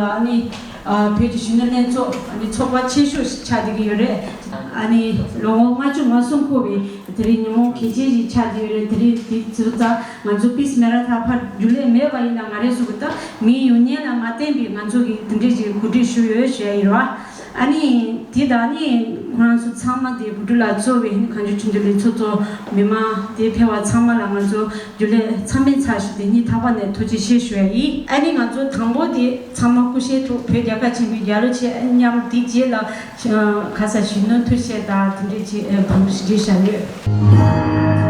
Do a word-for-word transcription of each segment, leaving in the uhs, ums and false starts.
ཨ་ནི་ཨ་བོད་ཀྱི་གཞོན་ནུ་ལྷན་ཚོགས་ཨ་ནི་ཚོགས་པ་ཆེ་ཤོས་ཤིག་ཆགས་བསྡད་ཀྱི་ཡོད་རེད། ཨ་ནི་ལོ་ངོ་ལྔ་བཅུ་ང་གསུམ་འཁོར་བའི་དེ་རིང་ཉིན་མོ་གལ་ཆེན་ཞིག་ཆགས་བསྡད་ཡོད་རེད། དེ་རིང་དེ་ཚོ་ད་ང་ཚོ་པིས་མེ་ར་ཐང་ཕར་རྒྱུན་ལས་མེད་པ་ཡིན་ན་མ་རེད་ཟེར་གི། ད་མིའི་ཡོད་ཉེས་ལ་མ་བརྟེན་པའི་ང་ཚོ་གིས་དེ་འདྲས་ཅིག་གོ་སྒྲིག་ཞུས་ཡོད་ཞུ་ཡ་ཡིན་རེད་བ། ཨ་ནི་དེ་དང་ནི་ཁོ་རང་ཚོ་ཚང་མ་དེ་བུ་ཕྲུག་ལ་གཙོས་པའི་གངས་ལྗོངས་ཆོས་ལྡན་གླིང་ཚོགས་གཙོ་མི་མང་དེ་ཕེབས་པ་ཚང་མ་ལ་ང་ཚོ་རྒྱུན་ལས་ཚང་མའི་ཚབ་ཞུས་ཏེ་སྙིང་ཐག་པ་ནས་ཐུགས་རྗེ་ཆེ་ཞུ་ཡ་ཡིན། ཨ་ནི་ང་ཚོ་དང་པོ་དེ་ཚང་མ་སྐུ་བཞེངས་ཐོག་བོད་རྒྱལ་ཁབ་ཆེན་པོའི་རྒྱལ་གླུ་ཆེད་མཉམ། དེ་རྗེས་ལ་ཁ་ས་གཞོན་ནུ་ཐུགས་བཞེད་དང་དེ་འདྲས་ཅིག་བང་བསྒྲིགས་བཞག་ཡོད། དངོས་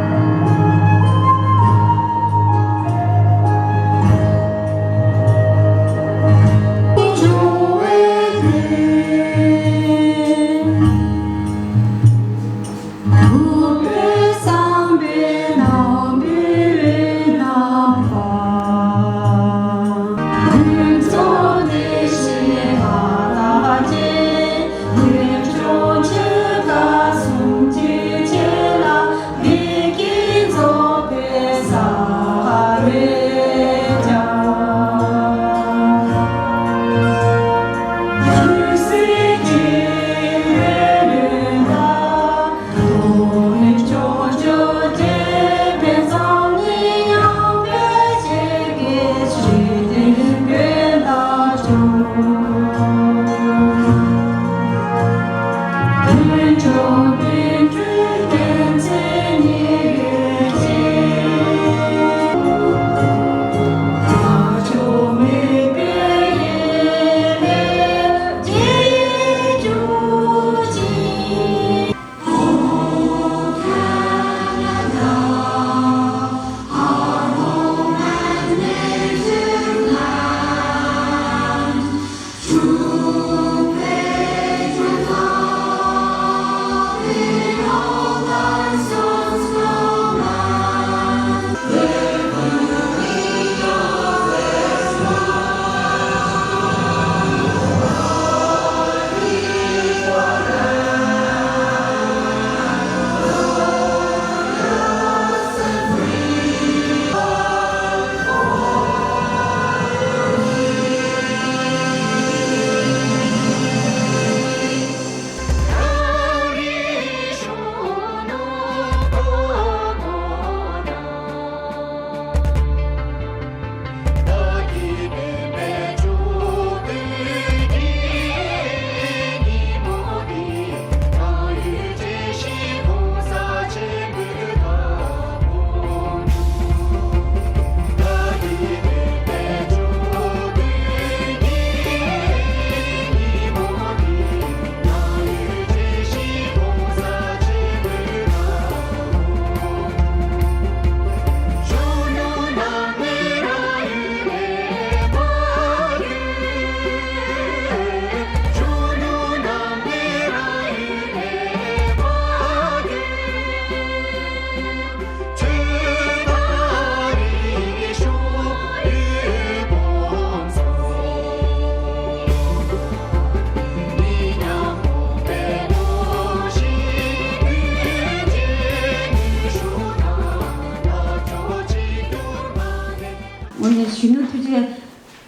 གནས་གཞོན་ནུ་ཐུགས་རྗེ།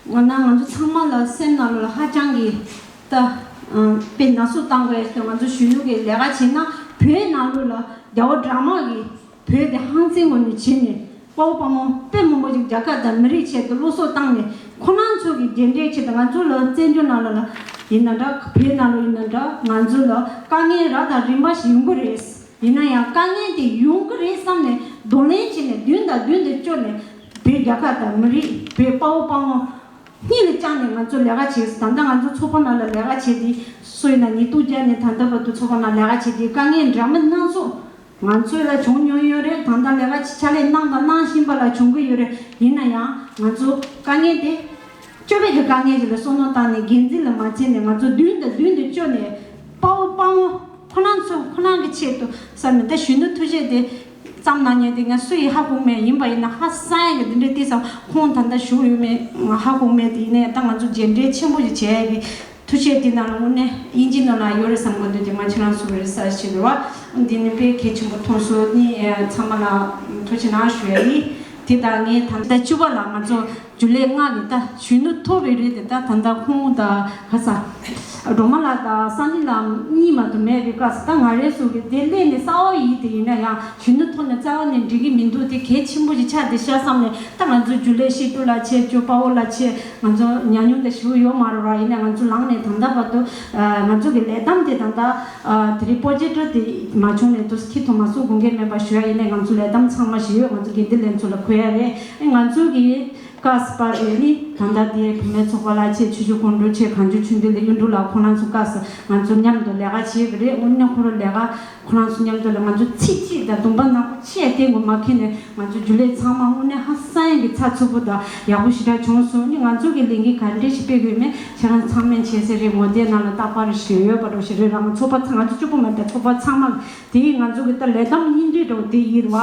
ང་ན་ང་ཚོ་ཚང་མ་ལ་སེམས་ནང་ལ་ཧ་ཅང་གི་ད་དཔེ་ན་ཟུག་བཏང་དགོས་ཟེར། ང་ཚོ་གཞོན་ནུ་གི་ལས་ཀ་བྱེད་ན་བོད་ནང་ལོགས་ལ་རྒྱལ་བ་དྲག་དམག་གིས་བོད་དེ་ཧང་སེང་ངོ་ནས་བྱེད་ནས། དཔའ་བོ་དཔའ་མོ་དཔེ་མང་པོ་ཅིག་རྒྱལ་ཁབ་དང་མི་རིགས་ཆེད་དུ་བློ་སྲོག་བཏང་ནས། ཁོ་རང་ཚོ་གི་རྒྱུན་འབྲས་ཆེད་དུ་ང་ཚོ་ལ་བཙན་བྱོལ་ནང་ལ་ལ་ཡིན་ན་འདྲ། བོད་ནང་ལ་ཡིན་ན་འདྲ། ང་ཚོ་ལ་དཀའ་ངལ་རབ་དང་རིམ་པ་ཞིག་ཡོང་གི་རེད། ཡིན་ན་ཡང་དཀའ་ངལ་དེ་ཡོང་གི་རེད་བསམ་ནས་གདོང་ལེན་བྱས་ནས་མདུན་དང་མདུན་དུ་བསྐྱོད་ནས། བོད་རྒྱལ་ཁབ་དང་མི་རིགས། བོད་དཔའ་བོ་དཔའ་མོ་སྙིང་ལ་བཅངས་ནས་ང་ཚོ་ལས་ཀ་བྱས། ད་ལྟ་ང་ཚོ་ཚོགས་པ་ནང་ལ་ལས་ཀ་བྱས་ཏེ། སུ་ཡིན་ན་ཉེས་རྡུང་བརྒྱབ་ནས་ད་ལྟ་བར་དུ་ཚོགས་པ་ནང་ལས་ཀ་བྱས་ཏེ། དཀའ་ངལ་འདྲ་མིན་སྣ་ཚོགས་ང་ཚོ་ལ་བྱུང་མྱོང་ཡོད་རེད། ད་ལྟ་ལས་ཀ་ཕྱག་ལས་གནང་དང་གནང་བཞིན་པ་ལ་བྱུང་གི་ཡོད་རེད། ཡིན་ན་ཡང་ང་ཚོ་དཀའ་ངལ་དེ་སྐྱོ་བའི་གི་དཀའ་ངལ་ཞིག་ལ་བསམ་བློ་བཏང་ནས། འགན་འཛིན་ལ་མ་བརྩིས་ནས་ང་ཚོ་མདུན་དང་མདུན་དུ་བསྐྱོད་ནས། དཔའ་བོ་དཔའ་མོ་ཁོ་རང་ཚོ་ཁོ་རང་གི་ཆེད་དུ་བསམ་ནས། ད་གཞོན་ནུ་ཐུགས་རྗེ་དེ་བརྩམས་གནང་མཁན་དེ་ང་སུ་ཡིས་ཧ་གོ་མེད། ཡིན་པ་ཡིན་ན་ཧ་སང་ཡ་གི་འདི་འདྲའི་ཏིག་ཙམ་ཁོང་ད་ལྟ་བཞུགས་ཡོད་མེད་ང་ཧ་གོ་མེད། དེ་ཡིན་ནའི་ད་ང་ཚོ་རྗེས་འབྲེལ་ཆེན་པོ་ཞིག་བྱེད་ཡ་གི་ཐུགས་རྗེ་དེ་ནང་ལ་དངོས་གནས་དབྱིན་ཇི་ནང་ལ་ཡོད་རེད་བསམ་གི་འདུག་དེ་ང་ཁྱེད་རང་ཚོ་གི་རེ་སར་ཕྱིན་འདུག་བ། འདི་ནི་དཔེ་གལ་ཆེན་པོ་མཐོང་སོང་། ནི་ཚང་མ་ལ་ཐུགས་རྗེ་གནང་ཞུ་ཡ་ཡིན། དེ་དང་ངས་ད་ལྟ་བཅུ་པ་ལ་ང་ཚོ་ རྒྱུན་ལས་ལྔ་ནས་ད་གཞོན་ནུ་མཐོ་བའི་རིགས་དེ་ད་ད་ལྟ་ཁོང་དང་ག་ས་སྒྲོལ་མ་ལགས་དང་སང་ཉིན་ལགས་གཉིས་མ་གཏོགས་མེད་པའི་སྐབས་སུ། ད་ང་རའི་གཟུགས་ཀྱི་དེ་སླེབས་ནས་གསར་པ་ཡིན། དེ་ཡིན་ན་ཡང་གཞོན་ནུ་མཐོ་ནས་རྩ་བ་ནས་འགྲིག་གི་མི་འདུག་དེ་གལ་ཆེན་པོ་ཞིག་ཆགས་བསྡད་ཤག་བསམ་ནས། ད་ང་ཚོ་རྒྱུན་ལས་ཤེས་ཀྲུག་ལགས་བྱས། ཅོ་དཔའ་བོ་ལགས་བྱས། ང་ཚོ་ཉམས་མྱོང་དེ་ཞེ་པོ་ཡོད་མ་རེད་བ། ཡིན་ན་ང་ཚོ་ལངས་ནས་ད་ལྟ་བར་དུ་ང་ཚོ་གི་ལས་གཏམ་དེ་ད་ལྟ་དེ་རིང་པོ་ཇེ་ཀྲ་དེ་མ་བྱུང་ནས་དུ་ཁྱི་ཐོ་མ་སུ་དགོངས་འགལ་མེད་པ་ཞུ་ཡ་ཡིན་ནས། ང་ཚོ་ལས་གཏམ་ཚང་མ་ཞིག་ཡོད། ང་ཚོ་དགེ་འདུན་ལྷན་ཚོགས་ལ་འཁོད་ཡ་རེད། ང་ཚོ་གི་ཀ་སི་པ་རེད་ནི། ད་ལྟ་དེ་བུད་མེད་ཚོགས་པ་ལ་ཆེ་ཆུ་ཆུ་ཀོང་ཀྲུག་ཆེ་གངས་ལྗོངས་ཆོས་ལྡན་གླིང་གཡུ་འབྲུག་ལ་ཁོ་རང་ཚོ་ཀ་སི་ང་ཚོ་མཉམ་དུ་ལས་ཀ་བྱེད་གི་རེད། དངོས་གནས་ཁོ་རང་ལས་ཀ་ཁོ་རང་ཚོ་མཉམ་དུ་ལ་ང་ཚོ་ཚིག་གཅིག་དང་དུམ་པ་ནག་པོ་ཆེ་བསྟན་དགོས་མ་ཁེལ་ནས། ང་ཚོ་རྒྱུན་ལས་ཚང་མ་དངོས་གནས་ཧ་སང་གི་ཚགས་ཚུད་པོ་དང་ཡག་པོ་ཞེ་དྲག་བྱུང་སོང་ནི། ང་ཚོ་གི་ལས་འགན་ག་འདྲ་ཞིག་སྤེལ་དགོས་མེད་ཁྱེད་རང་ཚང་མས་མཁྱེན་གསལ་རེད། ངོ་དེབ་ནང་ལ་རྟག་པར་ཞིག་ཡོད་པ་འགྲོ་ཞིག་རེད། རང་ཚོགས་པ་ཚང་ང་ཚོ་གཅིག་པོ་མ་རེད། ཚོགས་པ་ཚང་མ་དེ་ང་ཚོ་གི་ད་ལས་གཏམ་སྙིང་བྲིས་འགྲོ་དེ་ཡིན་བ།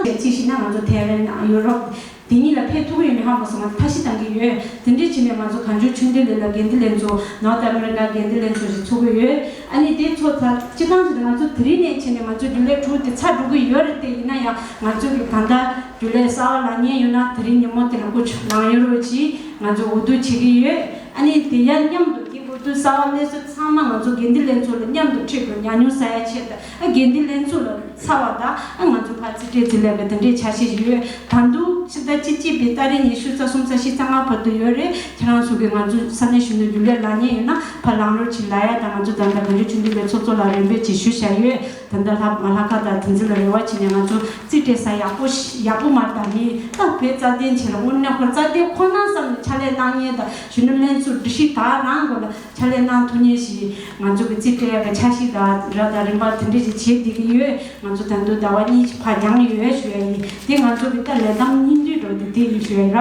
ད་ཅི་ཞིག་ན་ང་ཚོ་ཐེ་ཝན་ཡུ་རོབ་དེ་གཉིས་ལ་ཕེབས་ཐུབ་ཀྱི་ཡོད་མེད་ཧ་མ་སོང་། ང་ཐ་ཤི་བཏང་གི་ཡོད། དེ་འདྲའི་ཕྱིན་ནས་ང་ཚོ་གངས་ལྗོངས་ཆོས་ལྡན་གླིང་ལ་དགེ་འདུན་ལྷན་ཚོགས། ནོར་ཐི་ཨ་མེ་རི་ཀ་དགེ་འདུན་ལྷན་ཚོགས་ཞིག་ཚོགས་ཀྱི་ཡོད། ཨ་ནི་དེ་ཚོ་ཚ་སྤྱི་བཏང་དུ་ང་ཚོ་དེ་རིང་ནས་ཕྱིན་ནས་ང་ཚོ་རྒྱུན་ལས་དྲུག་དེ་ཚར་འགྲོ་གི་ཡོད་རེད། དེ་ཡིན་ན་ཡང་ང་ཚོ་གི་ད་ལྟ་རྒྱུན་ལས་གསར་པ་ལངས་མཁན་ཡོད་ན་དེ་རིང་ཉིན་མོ་དེ་ལ་སྐུ་མཁྱེན་ལངས་ཡོད་རོགས་གྱིས་ང་ཚོ་འོས་བསྡུ་བྱེད་ཀྱི་ཡོད། ཨ་ནི་དེ་ཡང་མཉམ་དུ་དེ་འོས་བསྡུ་གསར་པ་སླེབས་ས་ཚང་མ་ང་ཚོ་དགེ་འདུན་ལྷན་ཚོགས་ལ་མཉམ་དུ་ཁྲིད་དགོས། ཉམས་མྱོང་བསགས་ཡ་ཆེད་དུ། ཨ་དགེ་འདུན་ལྷན་ཚོགས་ལ་ཚར་བ་དང་། ཨ་ང་ཚོ་ཕར་རྩིས་སྤྲད་རྩིས་ལས་པའི་དེ་འདྲའི་འཆར་གཞི་ཞིག་ཡོད། ད་དུང་ཕྱི་ཟླ་བཅུ་གཅིག་པའི་ཏ་རིག་ཉི་ཤུ་རྩ་གསུམ་རྩ་བཞི་རྩ་ལྔ་བར་དུ་ཡོད་རེད། ཁྱེད་རང་ཚོ་གིས་ང་ཚོ་ས་གནས་གཞོན་ནུ་རྒྱུན་ལས་ལངས་མཁན་ཡོད་ན་ཕར་ལངས་རོགས་གྱིས་ལབ་ཡ་དང་། ང་ཚོ་ད་ལྟ་གངས་ལྗོངས་ཆོས་ལྡན་པའི་ཚོགས་གཙོ་ལ་རེ་འབོད་ཅིག་ཞུ་བཞག་ཡོད། ད་ལྟ་ལྷག་ལྷག་དཀར་དང་དེ་ཚོ་ལ་རེ་བ་བྱས་ནས་ང་ཚོ་རྩིས་སྤྲད་ས་ཡག་པོ་ཞིག་ཡག་པོ་མ་རེད། ད་ནི་ད་བོད་རྩ་དོན་ཆེད་ལ་དངོས་གནས་ཁོ་རྩ་དོན་ཁོ་ན་བསམ་ནས་ཕྱག་ལས་གནང་མཁན་དང་གཞོན་ནུ་ལྷན་ཚོགས་སྒྲིག་གཞི་དག་རང་སྒོ་ལ་ཕྱག་ལས་གནང་ཐུབ་མཁན་ཞིག་ང་ཚོ་གི་རྩིས་སྤྲད་ཡག་གི་འཆར་གཞི་དང་ར་དང་རིམ་པ་དེ་འདྲ་ཞིག་བྱེད་བསྡད་ཀྱི་ཡོད། ང་ཚོ་ད་དུང་ཟླ་བ་གཉིས་ཕར་འགྱངས་ཡོད་ཞུ་ཡ་ཡིན། དེ་ང་ཚོ་གི་ད་ལས་གཏམ་སྙིང་བསྡུས་འགྲོ་དེ་དེ་ཡིན་ཞུ་ཡ་ར།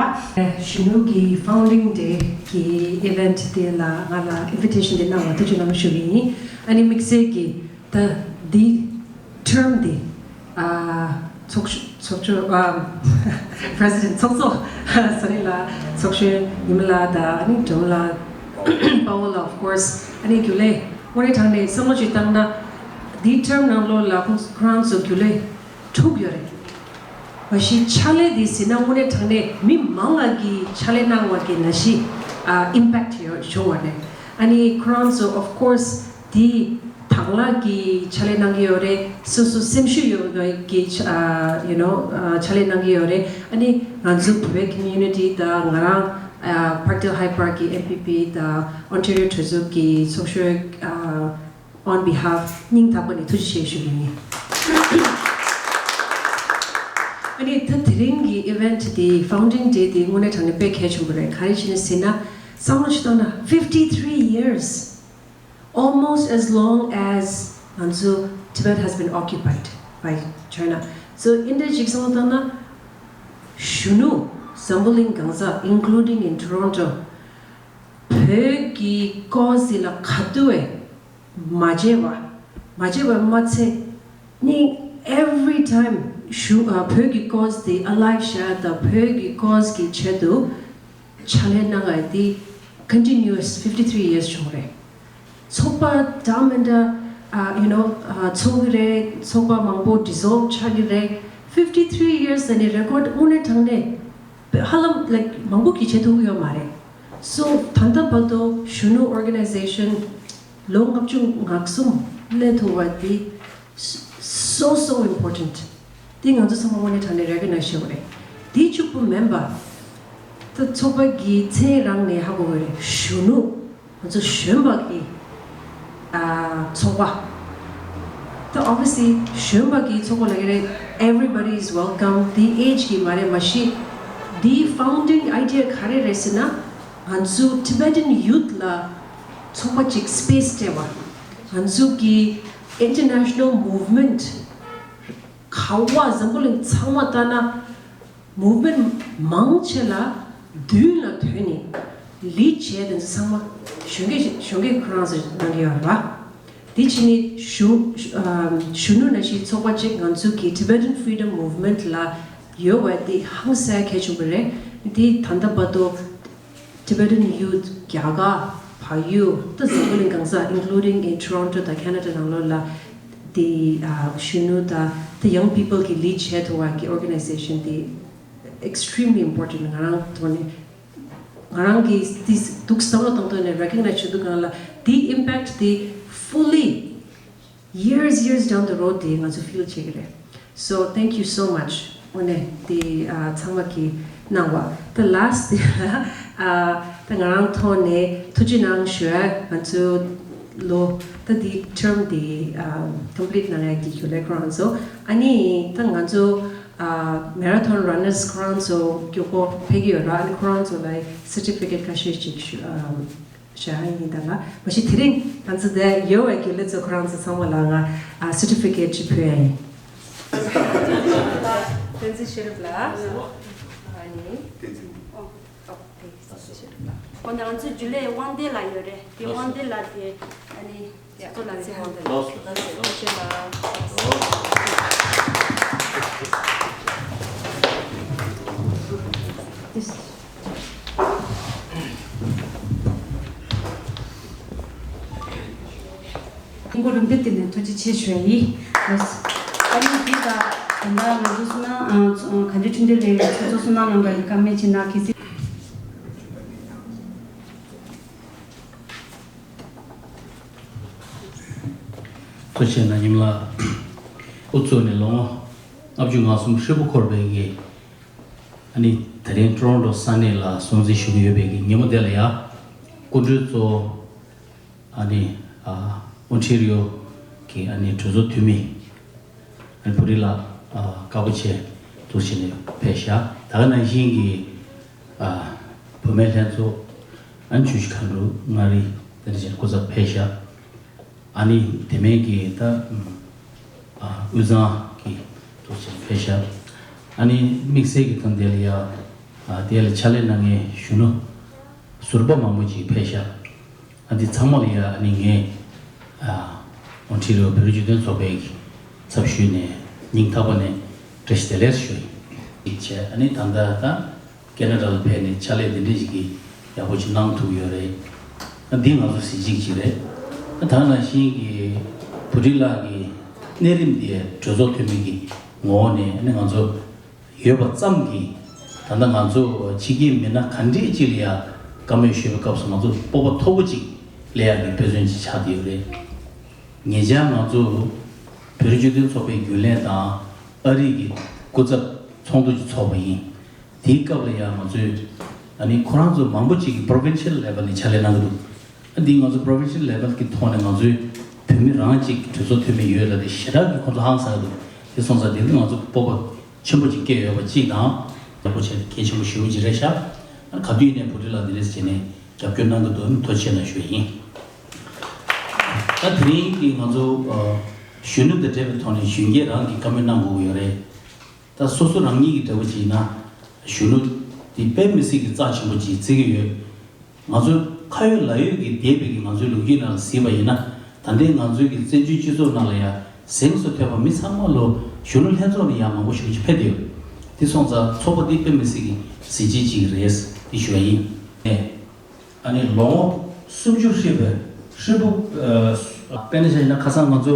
གཞོན་ནུ་གི་founding day གི་event དེ་ལ་ང་ལ་invitation དེ་གནང་བ་ཐུགས་རྗེ་གནང་ཞུ་གི་ཡིན། ཨ་ནི་དམིགས་བསལ་གྱི་ད་འདི་term དེ་ཨ་ཚོགས་ཞུ་ཚོགས་ཞུ་ཨ་president ཚོགས་གཙོ་ཟ་རིན་ལགས། ཚོགས་གཞོན་ཉི་མ་ལགས་དང་ཨ་ནི་སྒྲོལ་མ་ལགས། དཔའ་བོ་ལགས། Of course ཨ་ནི་རྒྱུན་ལས། དངོས་གནས་དྲང་གནས་བསམ་བློ་ཅིག་བཏང་ན་འདིའི་term ནང་ལོགས་ལ་ཁོང་ཁོ་རང་ཚོ་རྒྱུན་ལས་དྲུག་ཡོད་རེད། མ་གཞི་ཕྱག་ལས་འདི་ཟེར་ན་དངོས་གནས་དྲང་གནས་མི་མང་ང་གི་ཕྱག་ལས་གནང་བ་གི་ནང་བཞིན་ཨ་impact ཡོད་བྱུང་བ་རེད། ཨ་ནི་ཁོ་རང་ཚོ་of course འདི་དང་བླངས་ཀྱི་ཕྱག་ལས་གནང་གི་ཡོད་རེད། སོ་སོ་སེམས་ཤུགས་ཡོད་པའི་ཕྱ- ཨ་you know ཨ་ཕྱག་ལས་གནང་གི་ཡོད་རེད། ཨ་ནི་ང་ཚོ་བོད་པའི་community དང་ང་རང་ཨ་Parkdale High Park གི་M P P དང་Ontario གྲོས་ཚོགས་ཀྱི་ཚོགས་གཞོན་ཨ་on behalf སྙིང་ཐག་པ་ནས་ཐུགས་རྗེ་ཆེ་ཞུ་གི་ཡིན། ཨ་ནི་ད་དེ་རིང་གི་event དེ་founding day དེ་དངོས་གནས་དྲང་གནས་དཔེ་གལ་ཆེན་པོ་རེད། ག་རེ་བྱས་ནས་ཟེར་ན་བསམ་བློ་ཞིག་བཏང་ན་fifty three years, almost as long as ང་ཚོ་Tibet has been occupied by China. So འདི་འདྲ་ཞིག་བསམ་བློ་བཏང་ན་གཞོན་ནུ་འཛམ་བུ་གླིང་གང་ས་including in Toronto བོད་ཀྱི་cause ལ་ག་དུས་བས་མ་བརྗེད་པ། མ་བརྗེད་པ་མ་ཚད་ནི་every time ཞུ- ཨ་བོད་ཀྱི་cause དེ་alive བཞག་དང་བོད་ཀྱི་cause གི་ཆེད་དུ་ཕྱག་ལས་གནང་བ་དེ་continuous fifty three years བྱུང་རེད། ཚོགས་པ་འདྲ་མི་འདྲ་ཨ་you know ཨ་ཚོགས་ཀྱི་རེད། ཚོགས་པ་མང་པོ་dissolve ཆགས་ཀྱི་རེད། fifty three years ནི་record དངོས་གནས་དྲང་གནས་ཧ་ལམ་like མང་པོ་གིས་བྱེད་ཐུབ་ཀྱི་ཡོད་མ་རེད། So ད་ལྟ་བར་དུ་གཞོན་ནུ་organization ལོ་ལྔ་བཅུ་ང་གསུམ་སླེབས་ཐུབ་པ་འདི་so so important. འདི་ང་ཚོ་ཚང་མ་དངོས་གནས་དྲང་གནས་recognize བྱེད་དགོས་རེད། འདི་གཅིག་པུ་མིན་པ། ད་ཚོགས་པ་གི་མཚན་རང་ནས་ཧ་གོ་གི་རེད། གཞོན་ནུ། ང་ཚོ་གཞོན་པ་གི་ཨ་ཚོགས་པ། ད་obviously གཞོན་པ་གི་ཚོགས་པ་ལབ་ཀྱི་རེད། Everybody is welcome. འདི་age གི་མ་རེད། མ་གཞི་འདི་founding idea ག་རེ་རེད་ཟེར་ན། ང་ཚོ་Tibetan youth ལ་ཚོགས་པ་གཅིག་space སྤྲད་པ། ང་ཚོ་གི་international movement ག་བ་འཛམ་བུ་གླིང་ཚང་མ་ལྟ་ན་movement མང་ཆེ་ལ་མདུན་ལ་ཐོན་ནས་lead བྱས་དེ་ཚོ་ཚང་མ་གཞོན་སྐྱེས་གཞོན་སྐྱེས་ཁོ་རང་ཚོ་གནང་གི་ཡོད་རེད་པ། དེ་ཕྱིན་ནས་གཞོན་གཞོན་ནུ་ནང་བཞིན་ཚོགས་པ་གཅིག་ང་ཚོ་གི་Tibetan Freedom Movement ལ་ཡོད་པ་དེ་ཧང་སང་གལ་ཆེན་པོ་རེད། དེ་ད་ལྟ་བར་དུ་Tibetan youth རྒྱ་གར། བལ་ཡུལ། ད་འཛམ་བུ་གླིང་གང་ས་including in Toronto དང་Canada ནང་ལོགས་ལ་དེ་ཨ་གཞོན་ནུ་དང་the young people གི་lead བྱས་ཐུབ་པ་གི་organization དེ་extremely important ང་རང་ཐོག་ནས། ང་རང་གིས་དེ་འདུག་བསམ་བློ་བཏང་དུས་ནས་recognize་བྱེད་དུས་སྒང་ལ་དེའི་impact་དེ་fully years, years down the road དེ་ང་ཚོ་feel་བྱེད་ཀྱི་རེད། So thank you so much. འོ་ནས་དེ་ཨ་ཚང་མ་གིས་གནང་བ། The last དེ་ལ་ཨ་ད་ང་རང་ཐོག་ནས་ཐུགས་རྗེ་གནང་ཞུ་ཡ། ང་ཚོ་ལོ་ད་དེ་term་དེ་ཨ་complete་གནང་ཡ་གི་རྒྱུ་ལས་ཁོ་རང་ཚོ། ཨ་ནི་ད་ང་ཚོ་ཨ་marathon runners་ཁོ་རང་ཚོ་མགྱོགས་པོ་ཕེབས་ཀྱི་ཡོད་ར། ཨ་ནི་ཁོ་རང་ཚོ་ལ་certificate་ཁ་ཤས་ཅིག་ཞུ་ཨ་བྱ་ཡིན་ད་ལ། མ་གཞི་དེ་རིང་ང་ཚོ་འདིར་ཡོད་པའི་རྒྱུ་ལས་ཚོ་ཁོ་རང་ཚོ་ཚང་མ་ལ་ང་ཨ་certificate་ཅིག་ཕུལ་ཡ་ཡིན། བསྟན་འཛིན་ཤེས་རབ་ལགས། ཨ་ནི། བསྟན་འཛིན། ཨོ། ཨོ། བསྟན་འཛིན་ཤེས་རབ་ལགས། ཨོ་ནི་ང་ཚོའི་རྒྱུན་ལས་དབང་ལྡན་ལགས་ཡོད་རེད། དེ་དབང་ལྡན་ལགས་དེ་ཨ་ནི། ཁྱེད་ཚོ་ལ་ཚེ་དབང་དང་ལགས་སོ། ལགས་སོ། ཐུགས་རྗེ་གནང་། སྐུ་ངོ་རིམ་པས་བསྟན་ནས་ཐུགས་རྗེ་ཆེ་ཞུ་ཡ་ཡིན། ལགས་སོ། ཨ་ནི་འདི་ད་ད་ལྟ་ང་ཚོ་བསོད་ནམས་ཨ་གངས་ལྗོངས་ཆོས་ལྡན་གླིང་ཚོགས་གཙོ་བསོད་ནམས་རྣམ་རྒྱལ་གྱིས་བཀའ་མོལ་ཅིག་གནང་། གལ་སྲིད། ཐུགས་རྗེ་གནང་། ཉི་མ་ལགས། འུ་ཚོ་ནས་ལོ་ངོ་ལྔ་བཅུ་ང་གསུམ་ཧྲིལ་པོ་འཁོར་བའི་གི་ཨ་ནི་དེ་རིང་ཊོ་རོན་ཊོ་ས་གནས་ལ་སྲུང་བརྩི་ཞུ་གི་ཡོད་པའི་གི་ཉིན་མོ་དེ་ལ་ཡ། སྐུ་མགྲོན་གཙོ་བོ་ཨ་ནི་ཨ་ཨོན་ཊེ་རི་ཡོ་གི་ཨ་ནི་གྲོས་ཚོགས་འཐུས་མི་ཨ་ནི་བྷུ་ཊི་ལགས་ཨ་དཀར་པོ་ཆེ་འདུག་བྱས་ནས་ཕེབས་ཤག་ད་ག་ནང་བཞིན་གྱི་ཨ་བུད་མེད་ལྷན་ཚོགས་ཨ་ནི་ཆུ་བཞི་མཁའ་འགྲོ་མངའ་རིས་དེ་འདྲ་བྱས་ནས་སྐུ་ཚབ་ཕེབས་ཤག་ཨ་ནི་དེ་མིན་གྱི་ད་ཨ་དབུས་གཙང་གི་འདུག་བྱས་ནས་ཕེབས་ཤག་ཨ་ནི་དམིགས་བསལ་གྱི་ཐོག་འདི་ལ་ཡ་ཨ་དེ་ལ་ཕྱག་ལས་གནང་མཁན་གཞོན་ནུ་ཟུར་པ་མང་པོ་ཅིག་ཕེབས་ཤག་ཨ་འདི་ཚང་མ་ལ་ཡ་ཨ་ནི་ངས་ཨ་ཨོན་ཊེ་རི་ཡོ་བོད་རིགས་སྤྱི་མཐུན་ཚོགས་པའི་ཚབ་ཞུས་ནས་སྙིང་ཐག་པ་ནས་བཀྲ་ཤིས་བདེ་ལེགས་ཞུ་ཡིན། བྱས་ཨ་ནི་ད་ལྟ་ད་ཁེ་ན་ཌ་ལ་ཕེབས་ནས་ཕྱག་ལས་དེ་འདྲ་ཞིག་གི་ཡག་པོ་ཅིག་གནང་ཐུབ་ཡོད་རེད། ཨ་འདི་ང་ཚོ་གཟི་བརྗིད་ཅིག་རེད། ཨ་ད་ནང་བཞིན་གྱི་བྷུ་ཊི་ལགས་ཀྱི་གནས་རིམ་འདི་གྲོས་ཚོགས་འཐུས་མི་གི་ངོ་བོ་ནས་ཨ་ནི་ང་ཚོ་ཡོད་པ་ཙམ་གྱིས་ད་ལྟ་ང་ཚོ་ཕྱི་རྒྱལ་མི་སྣ་ག་འདྲས་ཅིག་ལ་ཡང་བཀའ་མོལ་ཞུས་པའི་སྐབས་སུ་ང་ཚོ་སྤོབས་པ་མཐོ་པོ་ཅིག་སླེབས་ཡག་གི་དཔེ་མཚོན་ཅིག་ཆགས་བསྡད་ཡོད་རེད། ཉེ་ཆར་ང་ཚོ་བོད་རིགས་སྤྱི་མཐུན་ཚོགས་པའི་རྒྱུན་ལས་དང་ཨ་རི་གི་སྐུ་ཚབ་ཚོགས་འདུ་ཅིག་ཚོགས་པ་ཡིན། དེའི་སྐབས་ལ་ཡང་ང་ཚོས་ཨ་ནི་ཁོ་རང་ཚོ་མང་པོ་ཅིག་གིས་provincial level་ནས་ཕྱག་ལས་གནང་གི་འདུག་ཨ་འདི་ང་ཚོ་provincial level་གི་ཐོག་ནས་ང་ཚོའི་བོད་མི་རང་གཅིག་གྲོས་ཚོགས་འཐུས་མི་ཡོད་ལ་དེ་ཞེ་དྲག་གི་ཁོ་ཚོ་ཧང་སངས་འདུག་དེ་སོང་ཙང་དེ་ནི་ང་ཚོ་སྤོབས་པ་ཆེན་པོ་ཅིག་སྐྱེས་ཡོད་པ་གཅིག་དང་། ཡག་པོ་བྱས་ཏེ་གལ་ཆེན་པོ་ཞེ་པོ་ཅིག་རེད་ཤག་ཨ་ག་དུས་ཡིན་ནའི་བོད་རིགས་ལ་འདི་འདྲས་བྱས་ནས་རྒྱབ་སྐྱོར་གནང་གི་འདུག་ནི་ཐུགས་རྗེ་ཆེ་གནང་ཞུ་ཡིན། ད་དེ་རིང་གི་ང་ཚོ་ཨ་གཞོན་ནུ་དང་འབྲེལ་བའི་ཐོག་ནས་གཞོན་སྐྱེས་རང་གིས་བཀའ་མོལ་གནང་དགོས་ཀྱི་ཡོད་རེད། ད་སོ་སོ་རང་ཉིད་ཀྱི་འདྲ་པོ་ཅིག་ཡིན་ན་གཞོན་ནུ་དེ་དཔེ་མི་སྲིད་ཀྱི་རྩ་ཆེན་པོ་ཅིག་བརྩི་གི་ཡོད། ང་ཚོ་ཁ་ཡོད་ལག་ཡོད་ཀྱི་འདས་པའི་གི་ང་ཚོའི་ལོ་རྒྱུས་ནང་ལ་གཟིགས་པ་ཡིན་ན། ད་ལྟའི་ང་ཚོའི་གི་བཙན་བྱོལ་སྤྱི་ཚོགས་ནང་ལ་ཡང་གཟེངས་སུ་ཐོན་པ་མི་ཚང་མ་ལོ་གཞོན་ནུ་ལྷན་ཚོགས་ནས་ཡང་མང་པོ་ཞེ་པོ་ཅིག་ཕེབས་བསྡད་ཡོད། དེ་སོང་ཙང་ཚོགས་པ་འདི་དཔེ་མི་སྲིད་ཀྱི་གཟི་བརྗིད་ཅིག་རེད་དེ་ཞུ་བ་ཡིན། ཨ་ནི་ལོ་ངོ་སུམ་ཅུ་ཧྲིལ་པོ་ཧྲིལ་པོ་ཨ་དཔེར་ན་བྱས་ན་ཁ་སང་ང་ཚོ་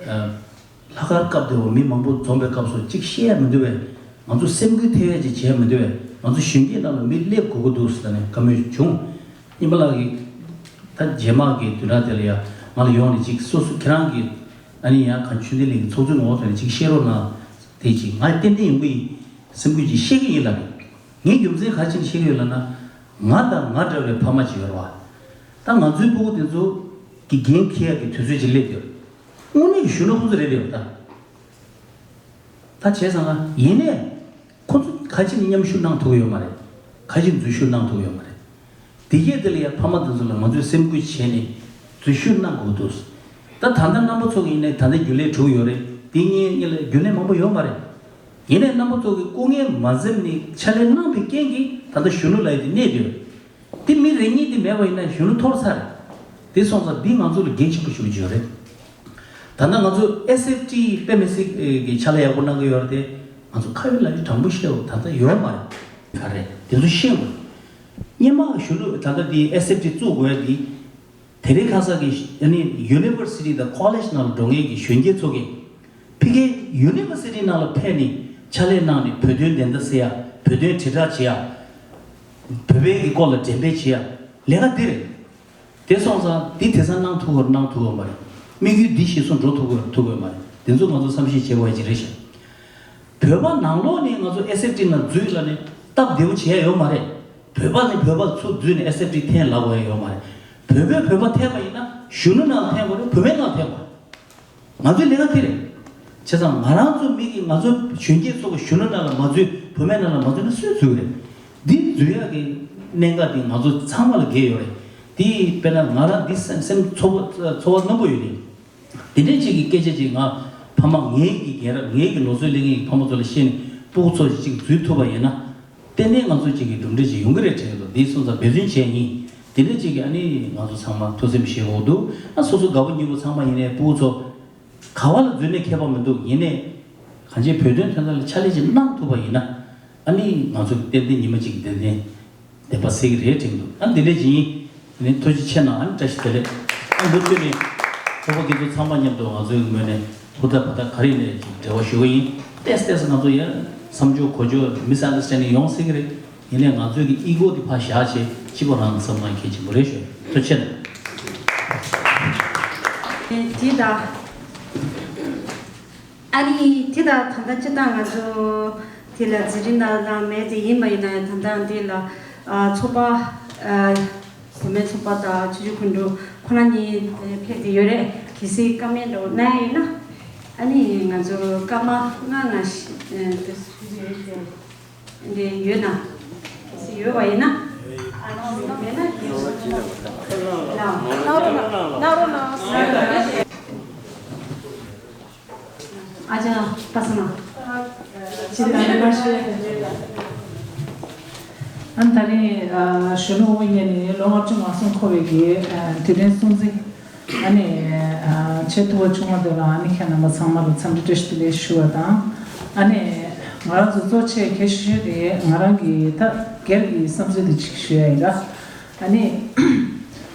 ཨ་ལྷག་དཀར་སྐབས་དེ་བ་མི་མང་པོ་འཛོམས་པའི་སྐབས་སུ་གཅིག་བཤད་ཡ་མི་འདུག་པས། ང་ཚོ་སེམས་འགུལ་ཐེབས་ཡ་ཅིག་བྱས་མི་འདུག་པས། ང་ཚོ་གཞོན་སྐྱེས་རྣམས་ལ་མི་སླེབས་དགོས་ཀྱི་འདུག་ཟེར་ནས་བཀའ་མོལ་བྱུང་། སྙེ་མ་ལགས་ཀྱིས་ད་རྗེས་མ་གི་བདུན་ཕྲག་དེ་ལ་ཡ་ང་ལ་ཡོང་ནས་ཅིག་སོ་སོ་ཁྱེད་རང་གི་ཨ་ནི་ཡང་གངས་ཆོས་ལྡན་གླིང་གི་ཚོགས་གཙོའི་ངོ་བོ་དེ་ནས་ཅིག་བཤད་རོགས་གནང་། དེ་ཅིག་ང་ཏན་ཏན་ཡོང་གི་ཡིན། སེམས་འགུལ་ཅིག་བཤད་ཀྱི་ཡིན་ལབ་རེད། ངས་རྒྱུ་མཚན་ག་རེ་བྱས་ནས་བཤད་ཀྱི་ཡོད་ལབ་ན། ང་དང་ང་འདྲ་བའི་ཕ་མ་ཅིག་ཡོད་རེད་བ། ད་ང་ཚོའི་སྤུ་གུ་དེ་ཚོ་གི་འགན་འཁྱེར་ཡག་གི་དུས་ཚོད་ཅིག་སླེབས་ཡོད། དངོས་གནས་ཀྱི་གཞོན་ནུ་ཁོང་ཚོ་རེད་རེད་བ་ད། ད་བྱས་ཙང་ང་ཡིན་ནའི་ཁོང་ཚོ་ག་ཅི་ནས་མཉམ་ཞུགས་གནང་ཐུབ་ཀྱི་ཡོད་མ་རེད། ག་ཅི་འཛུལ་ཞུགས་གནང་ཐུབ་ཀྱི་ཡོད་མ་རེད། དེ་གས་དེ་ལ་ཡང་ཕ་མ་དེ་ཚོ་ལ་ང་ཚོས་སེམས་ཁུར་བྱས་ནས་འཛུལ་ཞུགས་གནང་དགོས་འདུག་ད་ད་ལྟ་རྣམ་པ་ཚོ་གི་ཡིན་ནའི་ད་ལྟ་རྒྱུན་ལས་དྲུག་ཡོད་རེད། དེ་གཉིས་གཉིས་ལ་རྒྱུན་ལས་མང་པོ་ཡོད་མ་རེད། ཡིན་ནའི་རྣམ་པ་ཚོ་གི་སྐུ་ངལ་མ་འཛེམས་ནས་ཕྱག་ལས་གནང་བའི་རྐྱེན་གྱིས་ད་ལྟ་གཞོན་ནུ་ལབ་ཡ་དེ་གནས་བསྡད་ཡོད། དེ་མི་རེ་གཉིས་དེ་མེད་པ་ཡིན་ན་གཞོན་ནུ་འཐོར་ཚར་རེད། དེ་སོང་ཙང་འདི་ང་ཚོ་ལ་གལ་ཆེན་པོ་ཞིག་ཡོད་རེད། ད་ལྟ་ང་ཚོ་ཨེས་ཨེཕ་ཊི་དཔེ་མི་སྲིད་ཀྱི་ཕྱག་ལས་ཡག་པོ་གནང་གི་ཡོད་རེད་དེ། ང་ཚོ་ཁ་ཡོད་ལག་ཡོད་དྲང་པོ་བཤད་པ་ད་ལྟ་ཡོད་མ་རེད། ག་རེད་དེ་ཚོ་ཤེས་དགོས། སྔོན་མ་གཞོན་ནུ་ད་ལྟ་འདི་ཨེས་ཨེཕ་ཊི་བཙུགས་དགོས་ཡ་འདི། དེ་རིང་ཁ་སང་གི་ཨ་ནི་ཡུ་ནི་ཝར་སི་ཊི་དང་ཁོ་ལེཇ་ནང་ལ་འགྲོ་མཁན་གྱི་གཞོན་སྐྱེས་ཚོ་གིས་ཕ་གིའི་ཡུ་ནི་ཝར་སི་ཊི་ནང་ལ་ཕེབས་ནས་ཕྱག་ལས་གནང་ནས་བོད་དོན་བདེན་མཐའ་གསལ་ཡ། བོད་དོན་དྲིལ་བསྒྲགས་བྱེད་ཡ། བོད་པའི་གི་སྐོར་ལ་འགྲེམས་སྤེལ་བྱེད་ཡ་ལས་ཀ་འདི་རེད། དེ་སོང་ཙང་འདི་དེང་སང་གནང་ཐུབ་ཀྱི་རེད་གནང་ཐུབ་ཀྱི་མ་རེད། དམིགས་ཡུལ་འདི་གཞིར་བཟུང་འགྲོ་ཐུབ་ཀྱི་རེད་ཐུབ་ཀྱི་མ་རེད། དེ་ཚོ་ང་ཚོ་བསམ་ཤེས་བྱེད་དགོས་ཡ་ཅིག་རེད་ཤག་བོད་པ་ནང་ལོགས་ནས་ང་ཚོ་ཨེ་སེབ་ཊི་ནང་འཛུལ་ལབ་ནས་སྟབས་བདེ་པོ་བྱེད་ཡ་ཡོད་མ་རེད། བོད་པ་ནས་བོད་པ་ཚུར་འཛུལ་ནས་ཨེ་སེབ་ཊི་འཐེན་ལབ་དགོས་ཡ་ཡོད་མ་རེད། བོད་པས་བོད་པ་འཐེན་པ་ཡིན་ན་གཞོན་ནུ་ནང་ལ་འཐེན་དགོས་རེད། བུད་མེད་ནང་ལ་འཐེན་དགོས་རེད། ང་ཚོའི་ལས་ཀ་དེ་རེད། བྱས་ཙང་ང་རང་ཚོ་མི་གིས་ང་ཚོ་གཞོན་སྐྱེས་ཚོ་གཞོན་ནུ་ནང་ལ་མ་འཛུལ་བུད་མེད་ནང་ལ་མ་འཛུལ་ན་སུས་འཛུལ་རེད། འདི་འཛུལ་ཡག་གི་གནད་འགག་འདི་ང་ཚོ་ཚང་མ་ལ་འགལ་ཡོད་རེད། འདི་དཔེར་ན་ང་རང་འདི་སེམས་སེམས་ཚོར་བ་ཚོར་བ་རྣོན་པོ་ཡོད་རེད། དེ་འདྲའི་ཅིག་གི་སྐད་ཆ་ཅིག་ང་ཕ་མ་ངའི་གི་རྒན་རབས་ངའི་གི་ལོ་ཚོད་ལས་ངའི་ཕ་མ་ཚོ་ལ་བཤད་ནས་སྤུ་གུ་ཚོ་ཅིག་འཛུལ་ཐུབ་པ་ཡིན་ན། ཏན་ཏན་ང་ཚོ་གཅིག་གི་གྲུབ་འབྲས་ཅིག་ཡོང་གི་རེད་དྲན་གྱི་འདུག་འདི་སོང་ཙང་འབད་བརྩོན་བྱས་ཡིན། དེ་འདྲ་གཅིག་གི་ཨ་ནི་ང་ཚོ་ཚང་མ་ཐུགས་སེམས་བཞེས་དགོས་འདུག་ཨ་སོ་སོ་དགའ་པོ་ཉེ་པོ་ཚང་མ་ཡིན་ནའི་སྤུ་གུ་ཚོ་ག་བ་ལ་འཛུལ་ནས་ཁྱད་པར་མི་འདུག་ཡིན་ནའི་གང་ཅི་བོད་དོན་དོན་དག་ལ་ཕྱག་ལས་ཅིག་གནང་ཐུབ་པ་ཡིན་ན། ཨ་ནི་ང་ཚོ་ཏན་ཏན་ཉི་མ་གཅིག་གི་ཏན་ཏན་བདེན་པ་གསལ་གྱི་རེད་དྲན་གྱི་འདུག་ཨ་འདི་འདྲ་ཅིག་ཡིན། ནི་ཐུགས་རྗེ་ཆེ་གནང་། ཨ་ནི་བཀྲ་ཤིས་བདེ་ལེགས། ཨ་འདི་ཐོས་ནས་ཚོགས་པ་འགན་འཛིན་ཚང་མ་མཉམ་དུ་ང་ཚོའི་ངོས་ནས་ཧུར་ཐག་བ་ཐག་ག་རེ་ཡིན་ནའི་ཅིག་འབྲེལ་བ་ཞུ་གི་ཡིན། ཏེས་ཏེས་ང་ཚོ་ཡང་བསམ་སྦྱོར་གོ་སྦྱོར་མི་སི་ཨན་ཌར་སི་ཊེན་ཌིང་ཡོང་སྲིད་ཀྱི་རེད། ཡིན་ནའི་ང་ཚོའི་གི་ཨི་གོ་འདི་ཕར་བཞག་བྱས་སྤྱི་པོ་རང་བསམ་བློ་གལ་ཆེན་པོ་རེད་ཞུ། ཐུགས་རྗེ་ཆེ་གནང་། དེ་དང་། ཨ་ནི་དེ་དང་ད་ལྟ་སྤྱིར་བཏང་ང་ཚོ་དེ་ལ་འཛིན་རིམ་ནང་ལ་མེད་དེ་ཡིན་པ་ཡིན་ན་ཡང་ད་ལྟ་འདི་ལ་ཚོགས་པ་གོང་མའི་ཚོགས་པ་དང་ཆོས་བརྒྱུད་སྐུ་མགྲོན་ཁོ་ན་གཉིས་ཕེབས་ཏེ་ཡོད་རེད། གལ་སྲིད་བཀའ་མོལ་འདྲ་བོ་གནང་ཡ་ཡོད་ན། ཨ་ནི་ང་ཚོ་སྐར་མ་ལྔ་ནང་བཞིན་དེ་ཚོ་ཡོད་དེ། འདི་ཡོད་ན། ཡོད་པ་ཡིན་ན། ཨ་ནི་མེད་ན་དེ་ཚོ་གནང་རོགས་གནང་། གནང་རོགས་གནང་། ཨ་ཅག་པ་ས་ན། ཅི་ལ་མ་ཤེས། ཨ་ནི་ད་རེས་གཞོན་ནུ་དབུ་བརྙེས་ནས་ལོ་ལྔ་བཅུ་ང་གསུམ་འཁོར་བའི་གི་དུས་དྲན་སྲུང་བརྩི། ཨ་ནི། ཆེས་ཐུ་བ་ཆུང་བ་དེ་ལ་ཨ་ནི་ཁྱེད་རྣམ་པ་ཚང་མ་ལ་འཚམས་འདྲི་བཀྲ་ཤིས་བདེ་ལེགས་ཞུ་བ་དང་། ཨ་ནི། ང་རང་ཚོ་གཙོ་ཆེ་གལ་ཆེ་ཤོས་དེ་ང་རང་གི་ད་སྒེར་གྱི་བསམ་ཚུལ་དེ་གཅིག་ཞུ་ཡ་ཡིན་ད། ཨ་ནི།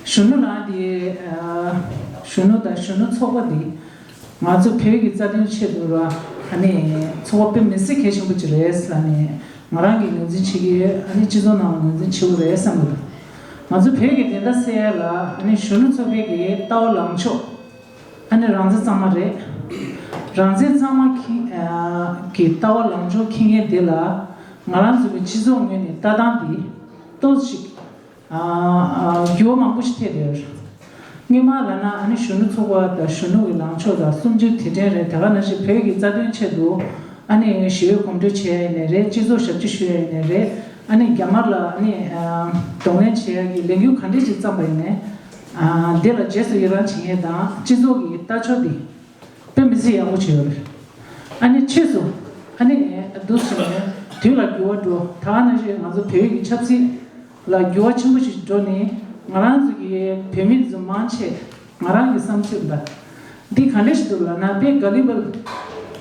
གཞོན་ནུ་ལགས་དེ། གཞོན་ནུ་དང་གཞོན་ནུ་ཚོགས་པ་དེ། ང་ཚོ་བོད་ཀྱི་རྩ་དོན་ཆེད་དུ་ར། ཨ་ནི། ཚོགས་པ་དཔེ་མི་སྲིད་གལ་ཆེན་པོ་ཅིག་རེད་ཟེར་ནས། ང་རང་གིས་ངོས་འཛིན་བྱེད་ཀྱི་ཡོད། ཨ་ནི་སྤྱི་ཚོགས་ནང་ལ་ངོས་འཛིན་བྱེད་དགོས་རེད་བསམ་གྱི་འདུག་ང་ཚོ་བོད་ཀྱི་བདེན་མཐའ་གསལ་ཡ་ལ་ཨ་ནི་གཞོན་ནུ་ཚོགས་པའི་གི་ལྟ་བ་ལངས་ཕྱོགས། ཨ་ནི་རང་བཙན་གཙང་མ་རེད། རང་བཙན་གཙང་མ་ཁྱི་གི་ལྟ་བ་ལངས་ཕྱོགས་འཁྱེར་མཁན་དེ་ལ་ང་རང་ཚོ་གི་སྤྱི་ཚོགས་ངོས་ནས་ལྟ་སྟངས་འདི་ཏོག་ཙམ་ཞིག་འགྱུར་བ་མང་པོ་ཞིག་ཐེབས་ཡོད། སྔོན་མ་ལབ་ན་ཨ་ནི་གཞོན་ནུ་ཚོགས་པ་དང་གཞོན་ནུ་གི་ལངས་ཕྱོགས་དང་གསུམ་བཅུའི་དུས་དྲན་རེད། དེ་ག་ནང་བཞིན་བོད་ཀྱི་རྩ་དོན་ཆེད་དུ་ཨ་ནི་ཞི་བའི་གོམ་བགྲོད་བྱས་ཡིན་ནའི་རེད། སྤྱི་ཚོགས་ཞབས་ཕྱི་ཞུ་ཡ་ཡིན་ནའི་རེད། ཨ་ནི་རྒྱ་དམར་ལ་ཨ་ནི་གདོང་ལེན་བྱེད་ཡ་གི་ལས་འགུལ་ག་འདྲས་ཅིག་བརྩམས་པ་ཡིན་ནའི་འདི་ལ་རྗེས་སུ་ཡི་རང་བྱེད་མཁན་དང་སྤྱི་ཚོགས་ཀྱི་ལྟ་ཕྱོགས་འདི་དཔེ་མི་སྲིད་ཡག་པོ་བྱས་ཡོད་རེད། ཨ་ནི་ཕྱིས་སུ་ཨ་ནི་འདུག་སེ་ནས་དུས་ལ་འགྱུར་བ་འགྲོ། ད་ག་ནང་བཞིན་ང་ཚོ་བོད་ཀྱི་ཆབ་སྲིད་ལ་འགྱུར་བ་ཆེན་པོ་ཞིག་འགྲོ་ནས་ང་རང་ཚོ་གི་བོད་མི་ཚོ་མང་ཆེ་ང་རང་གི་བསམ་ཚུལ་ལ་འདི་ག་འདྲ་ཞིག་འདུག་ལབ་ན་དཔེ་ག་ལི་བལ་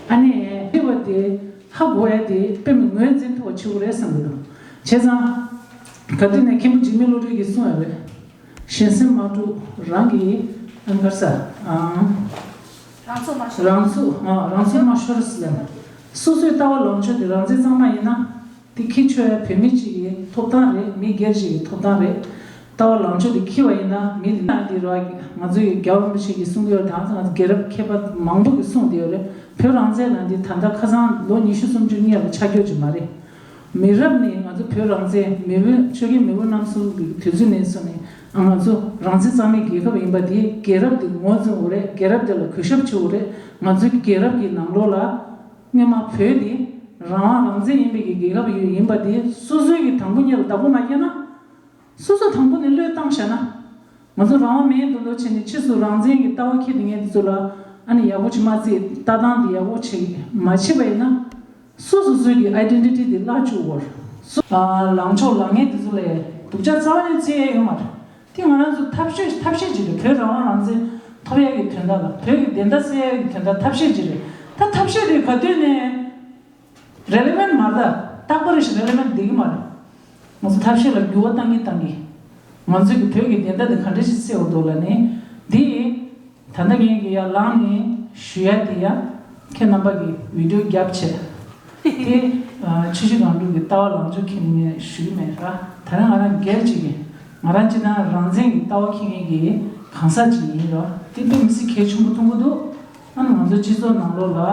ཨ་ནི་ཕེབས་པ་དེ་ཧ་གོ་ཡ་དེ་དཔེ་མི་ངོས་འཛིན་ཐུབ་པ་ཆེ་བོ་རེད་བསམ་གྱི་འདུག་བྱས་ཙང་ག་དུས་ནས་མཁན་པོ་འཇིགས་མེད་བློ་གྲོས་ཀྱིས་གསུངས་ཡོད་རེད། གཞན་སེམས་མ་དཀྲུག་རང་གི་ཨ་ནི་ག་རེ་ཟེར། རང་ཚུགས་མ་ཤོར། རང་ཚུགས་ཨ་རང་ཚུགས་མ་ཤོར་ཟེར་ནས། སོ་སོའི་ལྟ་བ་ལངས་ཕྱོགས་དེ་རང་བཙན་གཙང་མ་ཡིན་ན། དེ་འཁྱེར་ཆོག་ཡ་བོད་མི་གཅིག་གི་ཐོབ་ཐང་རེད། མི་སྒེར་གཅིག་གི་ཐོབ་ཐང་རེད། ལྟ་བ་ལངས་ཕྱོགས་དེ་འཁྱེར་བ་ཡིན་ན་མི་དེ་ན་དེ་ར་ང་ཚོ་ཡི་རྒྱལ་བ་རིན་པོ་ཆེ་གིས་གསུང་གི་ཡོད། ད་ང་ཚོ་རྒྱལ་རབས་མཁས་པ་མང་པོ་གིས་གསུངས་བསྡད་ཡོད་རེད། བོད་རང་བཙན་ལབ་འདི་ད་ལྟ་ཁ་སང་ལོ་ཉི་ཤུ་སུམ་ཅུ་སྔོན་ལ་ཆགས་རྒྱུ་ཅིག་མ་རེད། མི་རབས་ནས་ང་ཚོ་བོད་རང་བཙན་མི་བོད་ཆོལ་ཁའི་མི་བོ་རྣམ་གསུམ་གྱི་དུས་ཚོད་ནས་བཟུང་ནས་ང་ཚོ་རང་བཙན་གཙང་མའི་རྒྱལ་ཁབ་ཡིན་པ་དེ་རྒྱལ་རབས་དེ་ངོས་འཛིན་དགོས་རེད། རྒྱལ་རབས་དེ་ལ་གུས་ཞབས་བྱེད་དགོས་རེད། ང་ཚོའི་རྒྱལ་རབས་ཀྱི་ནང་ལོགས་ལ་སྔོན་མ་བོད་དེ་རང་དབང་རང་བཙན་ཡིན་པའི་གི་རྒྱལ་ཁབ་ཡོད་ཡིན་པ་དེ་སོ་སོའི་གི་དང་པོ་ཉིད་ལ་བདག་པོ་མ་བསྐྱལ་ན། སོ་སོ་དང་པོ་ནས་བློས་བཏང་བྱས་ན། ང་ཚོ་རང་དབང་མེད་མདོག་མདོག་བྱས་ནས་ཕྱིས་སུ་རང་བཙན་གྱི་ལྟ་བ་འཁྱེར་བསྡད་མཁན་དེ་ཚོ་ལ་ཨ་ནི་ཡག་པོ་བྱེད་མ་རྩིས། ལྟ་སྟངས་དེ་ཡག་པོ་བྱེད་མ་བྱེད་པ་ཡིན་ན། སོ་སོ་སོའི་གི་ཨའི་ཌེན་ཊི་ཊི་དེ་བརླག་བཅུག་གོ། སོ་ཨ་ལངས་ཕྱོགས་ལངས་མཁན་དེ་ཚོ་ལ་སྡུག་ཅག་རྩ་བ་ནས་བརྩི་ཡ་ཡོད་མ་རེད། དེ་ང་རང་ཚོ་ཐབས་ཤེས་ཐབས་ཤེས་ཅིག་རེད། བོད་རང་དབང་རང་བཙན་ཐོབ་ཡ་གི་དོན་དག་ལ་བོད་ཀྱི་བདེན་མཐའ་གསལ་ཡ་གི་དོན་དག་ཐབས་ཤེས་ཅིག་རེད། ད་ཐབས་ཤེས་དེ་ག་དུས་ནས། རེ་ལེ་ཝན་མ་རེད། ད་རྟག་པར་ཞིག་རེ་ལེ་ཝན་འདི་གི་མ་རེད། ང་ཚོ་ཐབས་ཤེས་ལ་འགྱུར་བ་གཏང་གིན་གཏང་གིན། ང་ཚོའི་གི་བོད་ཀྱི་བདེན་མཐའ་འདི་ག་འདྲ་ཞིག་གསལ་བོ་འདུག་ལབ་ནས་འདི། ད་ལྟ་ངས་ཀྱི་ཡར་ལངས་ནས་ཞུ་ཡ་འདི་ཡ། ཁྱེད་རྣམ་པ་གི་བི་ཌི་ཡོ་རྒྱབ་བྱས། དེ་ ཆུ་བཞི་སྒང་དྲུག་གི་ལྟ་བ་ལངས་ཕྱོགས་འཁྱེར་ནས་ངས་ཞུ་གི་མེད་ར། ད་རེས་ང་རང་སྒེར་གཅིག་གིས་ང་རང་སྤྱིར་བཏང་རང་བཙན་གྱི་ལྟ་བ་འཁྱེར་མཁན་གྱི་གང་ཟག་ཅིག་ཡིན་ར། དེ་དཔེ་མི་སྲིད་གལ་ཆེན་པོ་མཐོང་གི་འདུག་ཨ་ནི་ང་ཚོའི་སྤྱི་ཚོགས་ནང་ལོགས་ལ་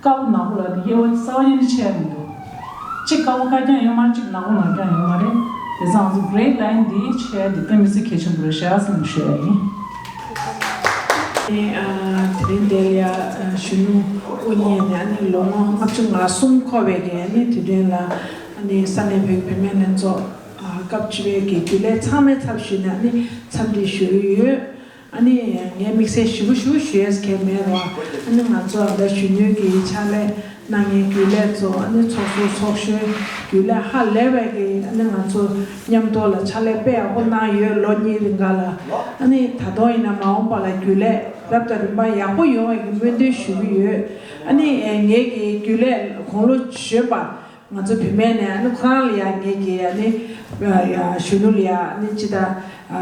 དཀར་པོ་ནག་པོ་ལ་དབྱེ་བ་རྩ་བ་ཉིད་ནས་ཕྱེ་ཡ་མི་འདུག་གཅིག་དཀར་པོ་དཀར་རྐྱང་ཡོད་མ་རེད། གཅིག་ནག་པོ་ནག་རྐྱང་ཡོད་མ་རེད། དེ་ཚོ་ང་ཚོ་གྷི་རེ་ལའིན་འདི་ཕྱེ་ཡ་དེ་དཔེ་མི་སྲིད་གལ་ཆེན་པོ་རེད་ཤག་ཟེར་ནས་ཞུ་ཡ་ཡིན། ཨ་ནི་ཨ་དེ་རིང་འདིར་ཡ་ཨ་གཞོན་ནུ་དབུ་བརྙེས་ནས་ཨ་ནི་ལོ་ངོ་ལྔ་བཅུ་ང་གསུམ་འཁོར་བའི་གི་ཨ་ནི་དུས་སྟོན་ལ་ཨ་ནི་ས་གནས་བོད་ཀྱི་བུད་མེད་ལྷན་ཚོགས་ཨ་སྐབས་བཅུ་པའི་གི་རྒྱུན་ལས་ཚང་མའི་ཚབ་ཞུས་ནས་ཨ་ནི་འཚམས་འདྲི་ཞུ་གི་ཡོད། ཨ་ནི་ངས་དམིགས་བསལ་ཞེ་པོ་ཞེ་པོ་ཞུ་ཡས་གང་མེད་ར། ཨ་ནི་ང་ཚོ་ཨ་ད་གཞོན་ནུའི་གི་ཕྱག་ལས་གནང་མཁན་རྒྱུན་ལས་ཚོ་ཨ་ནི་ཚོགས་ཟུར་ཚོགས་གཞོན་རྒྱུན་ལས་ཧ་ལས་པའི་གི་ཨ་ནི་ང་ཚོ་མཉམ་དུ་ལ་ཕྱག་ལས་དཔེ་ཡག་པོ་གནང་ཡོད། ལོ་གཉིས་རིང་ག་ལ། ཨ་ནི་ད་དུང་ཡིན་ན་མ་འོངས་པ་ལ་རྒྱུན་ལས་རབ་དང་རིམ་པ་ཡག་པོ་ཡོང་བའི་གི་སྨོན་འདུན་ཞུ་གི་ཡོད། ཨ་ནི་ངའི་གི་རྒྱུན་ལས་དགུང་ལོ་གཞོན་པ་ང་ཚོ་བུད་མེད་ནས་ཨ་ནི་ཁོ་རང་ལ་ཡ་ངེད་ཀྱི་ཨ་ནི་ཨ་གཞོན་ནུ་ལ་ཡ་ཨ་ནི་ཅི་ལྟར་ཨ་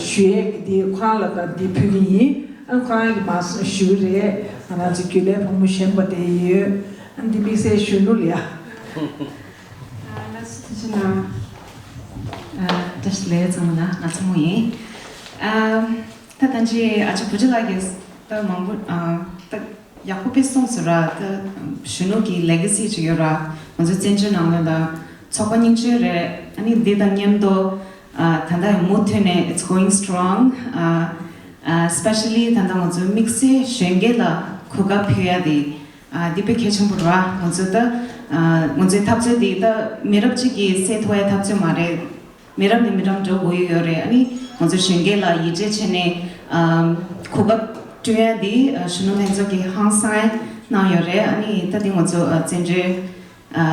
ཞུ་ཡས་ཀྱི་འདི་ཁོ་རང་ལ་ད་འདི་ཕུལ་གྱི་ཡིན། ཨ་ནི་ཁོ་རང་གིས་མར་ཞུ་གི་རེད། ང་རང་ཚོ་རྒྱུན་ལས་བུ་མོ་གཞོན་པ་དེ་ཡོད། ཨ་ནི་འདི་དམིགས་བསལ་གཞོན་ནུ་ལ་ཡ། ཨ་ལགས་སོ་ཐུགས་རྗེ་གནང་། ཨ་བཀྲ་ཤིས་བདེ་ལེགས་ཚང་མ་ལ། ང་ཚ་མོ་ཡིན། ཨ་ད་ད་ཅི་ཨ་ཅག་བུ་ཆུ་ལགས་ཀྱིས་ད་མང་པོ་ཨ་ད། ཡག་པོ་དཔེ་གསུངས་སོང་ར། ད་གཞོན་ནུ་གི་ལེ་ག་སི་ཅིག་ཡོད་ར། ང་ཚོ་བཙན་བྱོལ་ནང་ལོགས་ལ་ཚོགས་པ་རྙིང་བཅུ་རེད། ཨ་ནི་འདི་དང་མཉམ་དུ་ཨ་ད་ལྟ་ཡང་མུ་མཐུད་ནས་it's going strong. ཨ་ཨ་especially ད་ལྟ་ང་ཚོ་དམིགས་བསལ་གཞོན་སྐྱེས་ལ་གོ་སྐབས་ཕུལ་ཡ་དེ་ཨ་འདི་དཔེ་གལ་ཆེན་པོ་ར། ང་ཚོ་ད་ཨ་ང་ཚོའི་འཐབ་རྩོད་དེ་ད་མི་རབས་གཅིག་གིས་སེལ་ཐུབ་ཡ་འཐབ་རྩོད་མ་རེད། མི་རབས་ནས་མི་རབས་འགྲོ་དགོས་ཀྱི་ཡོད་རེད། ཨ་ནི་ང་ཚོ་གཞོན་སྐྱེས་ལ་ཡིད་ཆེས་བྱས་ནས་ཨམ་གོ་སྐབས་བསྐྲུན་ཡ་འདི་ཨ་གཞོན་ནུ་ལྷན་ཚོགས་ཀྱིས་ཧང་སང་གནང་ཡོད་རེད། ཨ་ནི་ད་འདི་ང་ཚོ་ཨ་བཙན་བྱོལ་ཨ་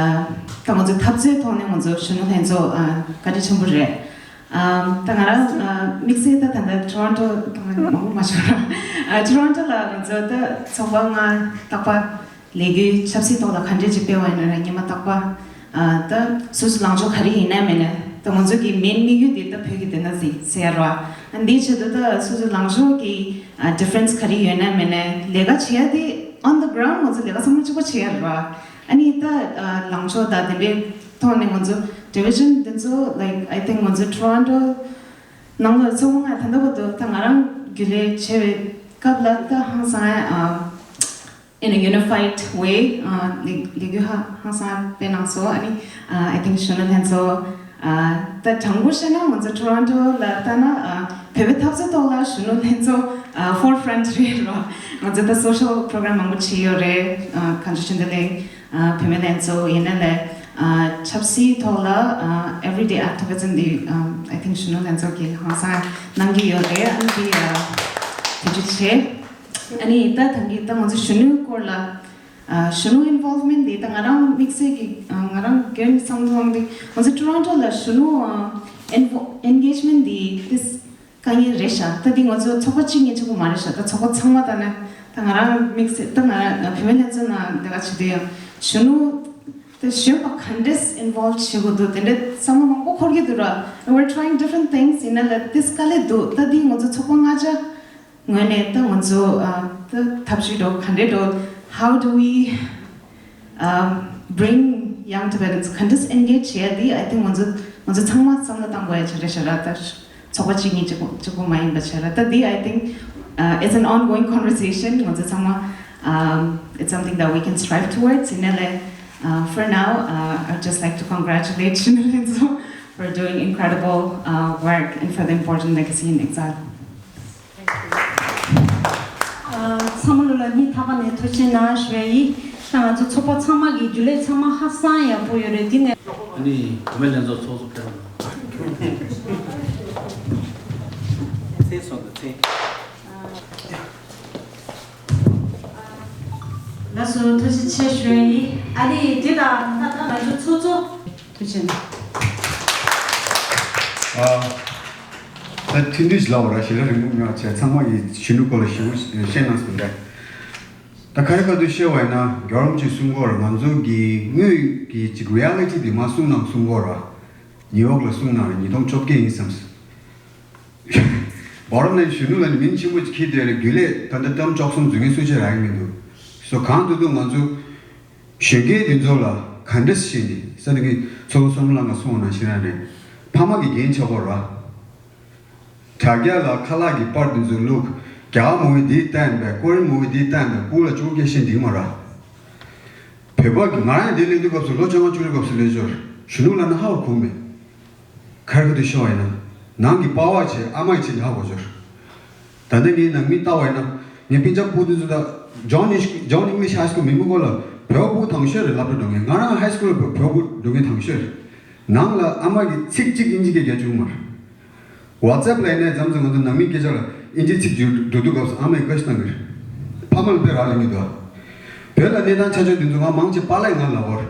ད་ང་ཚོ་འཐབ་རྩོད་ཐོག་ནས་ང་ཚོ་གཞོན་ནུ་ལྷན་ཚོགས་ཨ་བཀའ་དྲིན་ཆེན་པོ་རེད། ཨམ་ད་ང་རང་ཨ་དམིགས་བསལ་ད་ད་ལྟ་ཊོ་རོན་ཊོ་ད་ང་མང་པོ་མ་ཤོར་ར། ཨ་ཊོ་རོན་ཊོ་ལ་ང་ཚོ་ད་ཚོགས་པ་ལྔ་རྟག་པར། ལས་འགུལ་ཆབ་སྲིད་ཐོག་ལ་ག་འདྲས་ཅིག་སྤེལ་བ་ཡིན་ན་ར། ཉི་མ་རྟག་པར་ཨ་ད་སོ་སོ་ལངས་ཕྱོགས་ག་རེ་ཡིན་ན་མིན་ན་ད་ང་ཚོ་གི་མེན་དམིགས་ཡུལ་དེ་ད་བོད་ཀྱི་བདེན་མཐའ་ཟེར་ཟེར་ཡ་ར། ཨ་འདིའི་ཆེད་དུ་ད་སོ་སོ་ལངས་ཕྱོགས་ཀྱི་ཨ་ཌི་ཕ་རེན་སི་ག་རེ་ཡོད་ན་མིན་ན་ལས་ཀ་བྱེད་ཡ་དེ་on the ground ང་ཚོ་ལས་ཀ་ཚང་མ་གཅིག་པ་བྱེད་ཡ་ར། ཨ་ནི་ད་ཨ་ལངས་ཕྱོགས་ད་དེ་འདྲའི་ཐོག་ནས་ང་ཚོ་ཌི་བི་ཤན་དེ་ཚོ་like I think ང་ཚོ་ཊོ་རོན་ཊོ་ནང་ལ་ཚོགས་པ་ལྔ་ད་ལྟ་བར་དུ་ད་ང་རང་རྒྱུན་ལས་བྱས་པའི་སྐབས་ལ་ད་ཧང་སང་ཨ། in a unified way ལས་འགུལ་ཧ་ཧང་སང་སྤེལ་གནང་སོང་། ཨ་ནི་I think གཞོན་ནུ་ལྷན་ཚོགས་ད་དྲང་པོ་བཤད་ན་ང་ཚོ་ཊོ་རོན་ཊོ་ལ་ལྟ་ན་བོད་པའི་འཐབ་རྩོད་ཐོག་ལ་གཞོན་ནུ་ལྷན་ཚོགས་forefront རེད་རོ། ང་ཚོ་ད་social program མང་པོ་བྱས་ཡོད་རེད། གངས་ལྗོངས་ཆོས་ལྡན་གླིང་བུད་མེད་ལྷན་ཚོགས་ཡིན་ན་ལས་ཆབ་སྲིད་ཐོག་ལ་everyday activism འདི་I think གཞོན་ནུ་ལྷན་ཚོགས་ཀྱིས་ཧང་སང་གནང་གི་ཡོད་རེད། ཨ་ནི་འདི་ཐུགས་རྗེ་ཆེ། ཨ་ནི་ད་ད་གིན་ད་ང་ཚོ་གཞོན་ནུའི་སྐོར་ལ་ཨ་གཞོན་ནུ་involvement འདི་ད་ང་རང་དམིགས་བསལ་གྱི་ཨ་ང་རང་སྒེར་ནས་བསམ་བློ་བཏང་སྟེ་ང་ཚོ་ཊོ་རོན་ཊོ་ལ་གཞོན་ནུ་ཨ་invo- engagement འདི་ཏིས་དཀའ་ངལ་རེད་ཤག་ད་འདི་ང་ཚོ་ཚོགས་པ་གཅིག་གཉིས་གཅིག་པོ་མ་རེད་ཤག་ད་ཚོགས་པ་ཚང་མ་ད་ནི་ད་ང་རང་དམིགས་བསལ་ད་ང་རང་བུད་མེད་ལྷན་ཚོགས་ནང་ལས་ཀ་བྱེད་དུས་ཡང་གཞོན་ནུ་དེ་གཞོན་པ་ག་འདྲས་involve བྱེད་དགོས་འདུག་དེ་འདྲས་བསམ་བློ་མང་པོ་འཁོར་གྱི་འདུག་ར། We're trying different things ཡིན་ན་ལ་ཏིས་དཀའ་ལས་འདུག་ད་འདི་ང་ཚོ་ཚོགས་པ་ལྔ་ཆ་ངོས་ནས་ད་ང་ཚོ་ཨ་ད་ཐབས་ཤེས་འགྲོ་ག་འདྲས་འགྲོ། How do we um, bring young Tibetans ག་འདྲས་engage བྱེད་ཡ་འདི་I think ང་ཚོ་ང་ཚོ་ཚང་མ་བསམ་བློ་བཏང་དགོས་ཡ་ཆ་རེད་ཤག་ར། ད་ཚོགས་པ་གཅིག་གཉིས་གཅིག་པོ་གཅིག་པོ་མ་ཡིན་པ་བྱས་ར། ད་འདི་I think uh, it's an ongoing conversation ང་ཚོ་ཚང་མ um, it's something that we can strive towards ཡིན་ན་ལས uh, for now uh, I'd just like to congratulate གཞོན་ནུ་ལྷན་ཚོགས for doing incredible uh, work and for the important legacy in exile. ཚང་མ་ལོ་ལ་སྙིང་ཐག་པ་ནས་ཐུགས་རྗེ་གནང་ཞུ་ཡ་ཡིན། ད་ང་ཚོ་ཚོགས་པ་ཚང་མ་གི་རྒྱུན་ལས་ཚང་མ་ཧ་སང་ཡག་པོ་ཡོད་རེད། འདི་ནས། ཨ་ནི་བུད་མེད་ལྷན་ཚོགས་ཚོགས་གཙོ་ཕེབས་རོགས་གནང་། མཚན་སོང་དང་མཚན། ལགས་སོ་ཐུགས་རྗེ་ཆེ་ཞུ་ཡ་ཡིན། ཨ་ནི་འདི་ལ་ད་ལྟ་ང་ཚོ་ཚོགས་གཙོ། ཐུགས་རྗེ་ཆེ། ཨ། ད་ཐུང་ཐུང་ཞིག་ལབ་པ་ར། ཞེ་དྲག་རིང་པོ་མེད་པ་བྱས་ཚང་མ་གིས་གཞོན་ནུ་སྐོར་ལ་ཞེ་པོ་བཤད་གནང་སོང་རེད། ད་ག་རེ་ག་དུས་བཤད་པ་ཡིན་ན་རྒྱལ་བ་རིན་པོ་ཆེས་གསུང་གི་ཡོད་རེད། ང་ཚོ་གི་དངོས་ཀྱི་ཅིག་རི་ཡ་ལི་ཊི་དེ་མར་གསུང་གནང་གསུང་གི་ཡོད་རེད། ཉི་ཡོག་ལ་གསུང་གནང་རེད། ཉིས་སྟོང་བཅོ་བརྒྱད་ཡིན་བསམ་སོང་། བར་ནས་གཞོན་ནུ་ལ་ནི་མིང་ཆེན་པོ་ཅིག་འཁྱེར་བསྡད་རེད། རྒྱུན་ལས་ད་ལྟ་ཏམ་བཅུ་གསུམ་འཛུལ་མཁན་སུ་ཆ་རག་གི་མི་འདུག་སོ། གང་ཐུབ་ཐུབ་ང་ཚོ་གཞོན་སྐྱེས་འདི་ཚོ་ལ་ ག་འདྲ་ཞིག་ནི་ས་དེ་གི་ཚོགས་གཙོ་བསོད་ནམས་ལགས་ཀྱིས་གསུངས་པ་ནང་བཞིན་རང་རེད། ཕ་མ་གི་འགན་ཆགས་པ་ར། དྲ་རྒྱ་ལ་ཁ་ལག་གི་པར་དེ་ཚོ་བླུགས། རྒྱ་གར་མོ་ཝི་འདི་བལྟས་པས། ཀོ་རི་མོ་ཝི་འདི་བལྟས་པས། སྤུ་གུ་ལ་སྤྱོད་སྐད་བཤད་འདི་མ་ར། བོད་པ་གི་ང་རང་འདི་ལས་དུས་སྐབས་སུ་ལོ་བཅོ་ལྔ་བཅུ་རེ་སྐབས་སུ་ལས་འབྱོར་གཞོན་ནུ་ལ་ན་ཧ་བ་གོ་མེད། ཁར་ཁ་དུ་ཤོར་བ་ཡིན་ན། ནང་གི་པ་ཕ་བྱས་ཨ་མ་ཡི་ཆེད་ལ་ཧ་གོ་འབྱོར། ད་ལྟ་ངའི་ནང་མི་ལྟ་བ་ཡིན་ན། ངའི་སྤུན་ཀྱག་སྤུ་གུ་དེ་ཚོ་ད་John English High School མི་མི་གོ་ལ་བོད་པ་སྤུ་གུ་དང་ཤོས་རེད་ལབ་འགྲོ་འགྲོ། ངས་ང་རང་ཧའི་སི་ཀུལ་ལ་བོད་པ་སྤུ་གུ་འགྲོ་མཁན་དང་ཤོས་རེད། ནང་ལ་ཨ་མ་གིས་ཚིག་གཅིག་དབྱིན་ཇི་སྐད་རྒྱག་བཅུག་མ་རེད། WhatsApp ལ་ཡིན་ནའི་མཚམས་མཚམས་ང་ཚོ་ནང་མིའི་སྐད་ཆ་ལ་དབྱིན་ཇིའི་ཚིག་བརྗོད་འགྲོ་དུས་སྐབས་སུ་ཨ་མས་བཀའ་ཤག་གཏོང་གི་རེད། ཕ་མ་ལ་དཔེ་རག་ལས་ཀྱི་འདུག་བོད་ལ་གནས་སྟངས་ཆ་ཆོག་དེ་ཚོ་ང་མང་ཆེ་པཱ་ལགས་ང་ལབ་པ་རེད།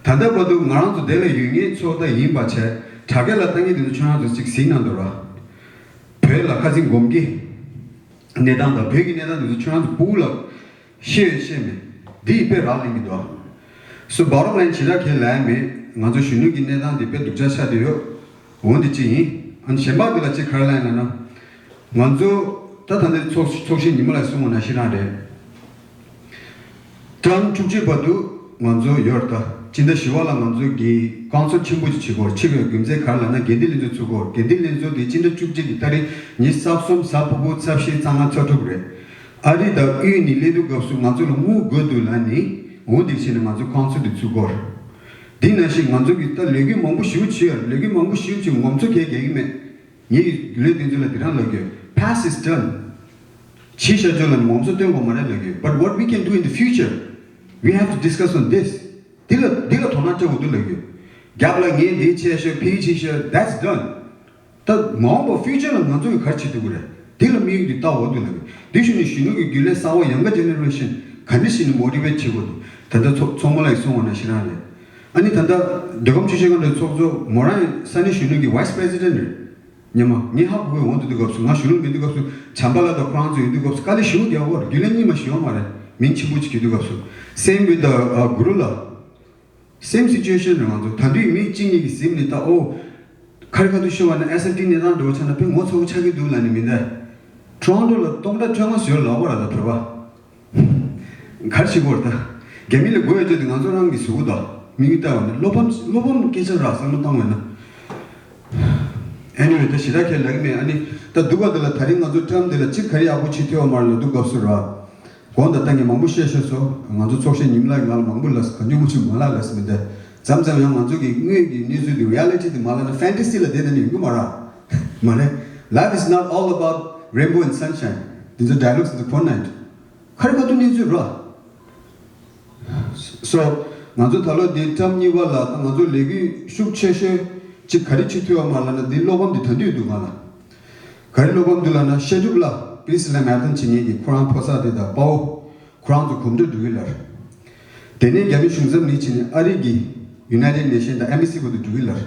ད་ལྟ་བར་དུ་ང་རང་ཚོ་དེ་ལ་ཡོད་ངེས་ཚོ་ད་ཡིན་པ་བྱས་དྲ་རྒྱ་ལ་བཏང་མཁན་དེ་ཚོ་ཁྱོད་རང་ཚོ་ཅིག་གཟིགས་གནང་དོ་ར། བོད་ལ་ཁ་སང་སྒོམ་གྱི་གནས་སྟངས་དང་བོད་ཀྱི་གནས་སྟངས་དེ་ཚོ་ཁྱོད་རང་ཚོ་སྤུ་གུ་ལ་ཤེས་ཡོད་ཤེས་མེད། འདི་ཡི་དཔེ་རག་ལས་ཀྱི་འདུག་སོ་bottom line ཇི་ལྟར་ཁས་ལེན་མེད། ང་ཚོ་གཞོན་ནུ་གི་གནས་སྟངས་འདི་དཔེ་སྡུག་ཅག་ཆགས་བསྡད་ཡོད། འོན་ཏེ་ཅི་ཡིན། ཨ་ནི་གཞན་པ་འདི་ལ་ཅི་ག་རེ་ལབ་ཡིན་ལབ་ན། ང་ཚོ་ད་ད་ལྟའི་ཚོགས་ཚོགས་གཞིས་ཉི་མ་ལགས་གསུངས་པ་ནང་བཞིན་རང་རེད། ཊརམ་བཅུ་གཅིག་བར་དུ་ང་ཚོ་ཡོད་རེད་ད། སྤྱི་ཟླ་བཞི་པ་ལ་ང་ཚོ་གི་རྐང་འཚོ་ཆེན་པོ་ཅིག་བྱེད་དགོས་རེད། ཆེ་བའི་རྒྱུ་མཚན་ག་རེ་ལབ་ན་འགན་འདི་ལེན་ཚུལ་ཚུགས་དགོས་རེད། འགན་འདི་ལེན་ཚུལ་དེ་སྤྱི་ཟླ་བཅུ་གཅིག་གི་ཏ་རིག་ཉི་ཤུ་རྩ་གསུམ་གཟའ་ཕུར་བུ་རྩ་བཞི་རྩ་ལྔ་ཚོགས་གྲུབ་རེད། ཨ་རི་དང་དབུས་ནས་སླེབས་དུས་སྐབས་སུ་ང་ཚོ་ལ་དངུལ་དགོས་འདུག་ལབ་ནི། འོ་འདི་བྱས་ནས་ང་ཚོ་རྐང་འཚོ་དེ་ཚུགས་དགོས་རེད། འདི་ནང་བཞིན་ང་ཚོ་གི་ད་ལས་འགུལ་མང་པོ་ཞེ་པོ་བྱས་ཡོད་རེད། ལས་འགུལ་མང་པོ་ཞེ་པོ་བྱས་ངོམ་ཚོ་གས་རྒྱག་གི་མེད། ངས་ལོས་དེ་ཚོ་ལ་འདི་རང་ལབ་རྒྱུ། Past is done. ཕྱི་བཤད་རྒྱུ་ལ་ངོམ་སོ་སྟོན་དགོས་མ་རེད་ལབ་རྒྱུ། But what we can do in the future, we have to discuss on this. འདི་ལ་འདི་ལ་དོ་སྣང་སྤྲད་དགོས་འདུག་ལབ་རྒྱུ། རྒྱབ་ལ་ངས་འདི་བྱས་ཤོག་ཕ་གི་བྱས་ཤོག that's done. ད་མ་འོངས་པ་future ལ་ང་ཚོ་གི་ག་རེ་བྱེད་ཐུབ་ཀྱི་རེད། འདི་ལ་དམིགས་ཏེ་ལྟ་འོ་འདུག་ལབ་རྒྱུ། འདི་ཞུ་ནས་གཞོན་ནུ་གི་རྒྱུན་ལས་གསར་བ་younger generation ག་འདྲ་ཞིག་ནས་motivate བྱེད་དགོས་འདུག་ད་ལྟ་ཚོགས་ཚོགས་མི་ལགས་ཀྱིས་གསུངས་པ་ནང་བཞིན་རང་རེད། ཨ་ནི་ད་ལྟ་བོད་ཁམས་ཆུ་བཞི་སྒང་དྲུག་ཚོགས་གཙོ་མོ་རང་ཡང་ས་གནས་གཞོན་ནུ་གི་vice president རེད། ཉི་མ་ངས་ཧ་གོ་གི། འོང་དུས་དུས་སྐབས་སུ་ང་གཞོན་ནུ་མེད་དུས་སྐབས་སུ་བྱམས་པ་ལགས་དང་ཁོ་རང་ཚོ་ཡོད་དུས་སྐབས་སུ་དཀའ་ལས་ཞེ་པོ་རྒྱག་གོ། རྒྱུན་ལས་གཉིས་མ་ཞིག་ཡོད་མ་རེད། མིང་ཆེན་པོ་ཅིག་གྱེར་དུས་སྐབས་སུ། Same with the ཨ་གུ་རུ་ལགས། Same situation རེད། ང་ཚོ་ད་དུང་མི་གཅིག་གཉིས་ཀྱིས་གཟིམ་ནས་ད་ཨོ་ཁ་རི་ཁ་ཐུག་ཤོར་བ་ན་S F T གནས་སྟངས་འགྲོ་ཆ་ན་དཔེ་ངོ་ཚ་པོ་ཆགས་ཀྱི་འདུག་ལབ་ནས་མི་འདའ། Toronto ལ་སྟོང་ཕྲག་བཅོ་ལྔ་ཟེར་ལབ་པ་ར། ད་བོད་པ། ག་རེ་བྱེད་དགོས་རེད་ད། རྒྱ་མི་ལ་དགོས་ཡོད་ཅེས་དེ་ང་ཚོ་རང་གི་གཟུགས་པོ་དང་དམིགས་ཡུལ་ལྟ་བ་ནི་བློ་ཕམ་བློ་ཕམ་སྐད་ཆ་རག་བསམ་བློ་བཏང་བས་ན། Anyway ད་ཞེ་དྲག་ཁས་ལེན་གྱི་མེད། ཨ་ནི་ད་སྡུག་པ་འདི་ལ་ད་རིང་ང་ཚོ་ཊརམ་འདི་ལ་གཅིག་ག་རེ་ཡག་པོ་བྱེད་ཐུབ་པ་མ་རེད་ལབ་དུས་སྐབས་སུ་ར། དགོངས་དག་ད་ངས་མང་པོ་བཤད་ཤེས་སོང་། ང་ཚོ་ཚོགས་གཞིས་ཉི་མ་ལགས་ང་ལ་མང་པོ་ལབ་སོང་། གང་བྱུང་མང་བྱུང་མ་ལབ་ལབ་སོང་མི་འདུག་མཚམས་མཚམས་ཡང་ང་ཚོ་གི་དངོས་ཀྱི་གནས་ཚུལ་འདི་reality འདི་མ་ལབ་ན་fantasy ལ་བསྡད་ན་ནི་ཡོང་གི་མ་རེད། མ་རེད། Life is not all about rainbow and sunshine. འདི་ཚོ་dialogue འདི་ཚོ་ཁོ་ན་ཡིན། ཁ་རི་ཁ་ཐུག་གནས་ཚུལ་རེད། So ང་ཚོ་ད་ལོ་འདི་ཊརམ་གཉིས་པ་ལ་ད་ང་ཚོ་ལས་འགུལ་ཤུགས་ཆེ་ཤོས་གཅིག་ག་རེ་བྱེད་ཐུབ་ཡོད་མ་ལབ་ན་འདི་བློ་ཕམ་འདི་ད་དུང་འདུག་ང་ལ། ག་རེ་བློ་ཕམ་འདུག་ལབ་ན་བཤད་སྒྲུབ་ལ་Peace Slam Athens བྱེད་མཁན་གྱི་ཁོ་རང་ཕོ་གསར་དེ་དང་དཔའ་བོ་ཁོ་རང་ཚོ་གོམ་བགྲོད་འགྲོ་གི་ལར། དེ་ནས་རྒྱ་མི་གཞུང་ཚབ་ནས་ཕྱིན་ནས་ཨ་རི་གི་United Nation དང་Embassy བར་དུ་འགྲོ་གི་ལར།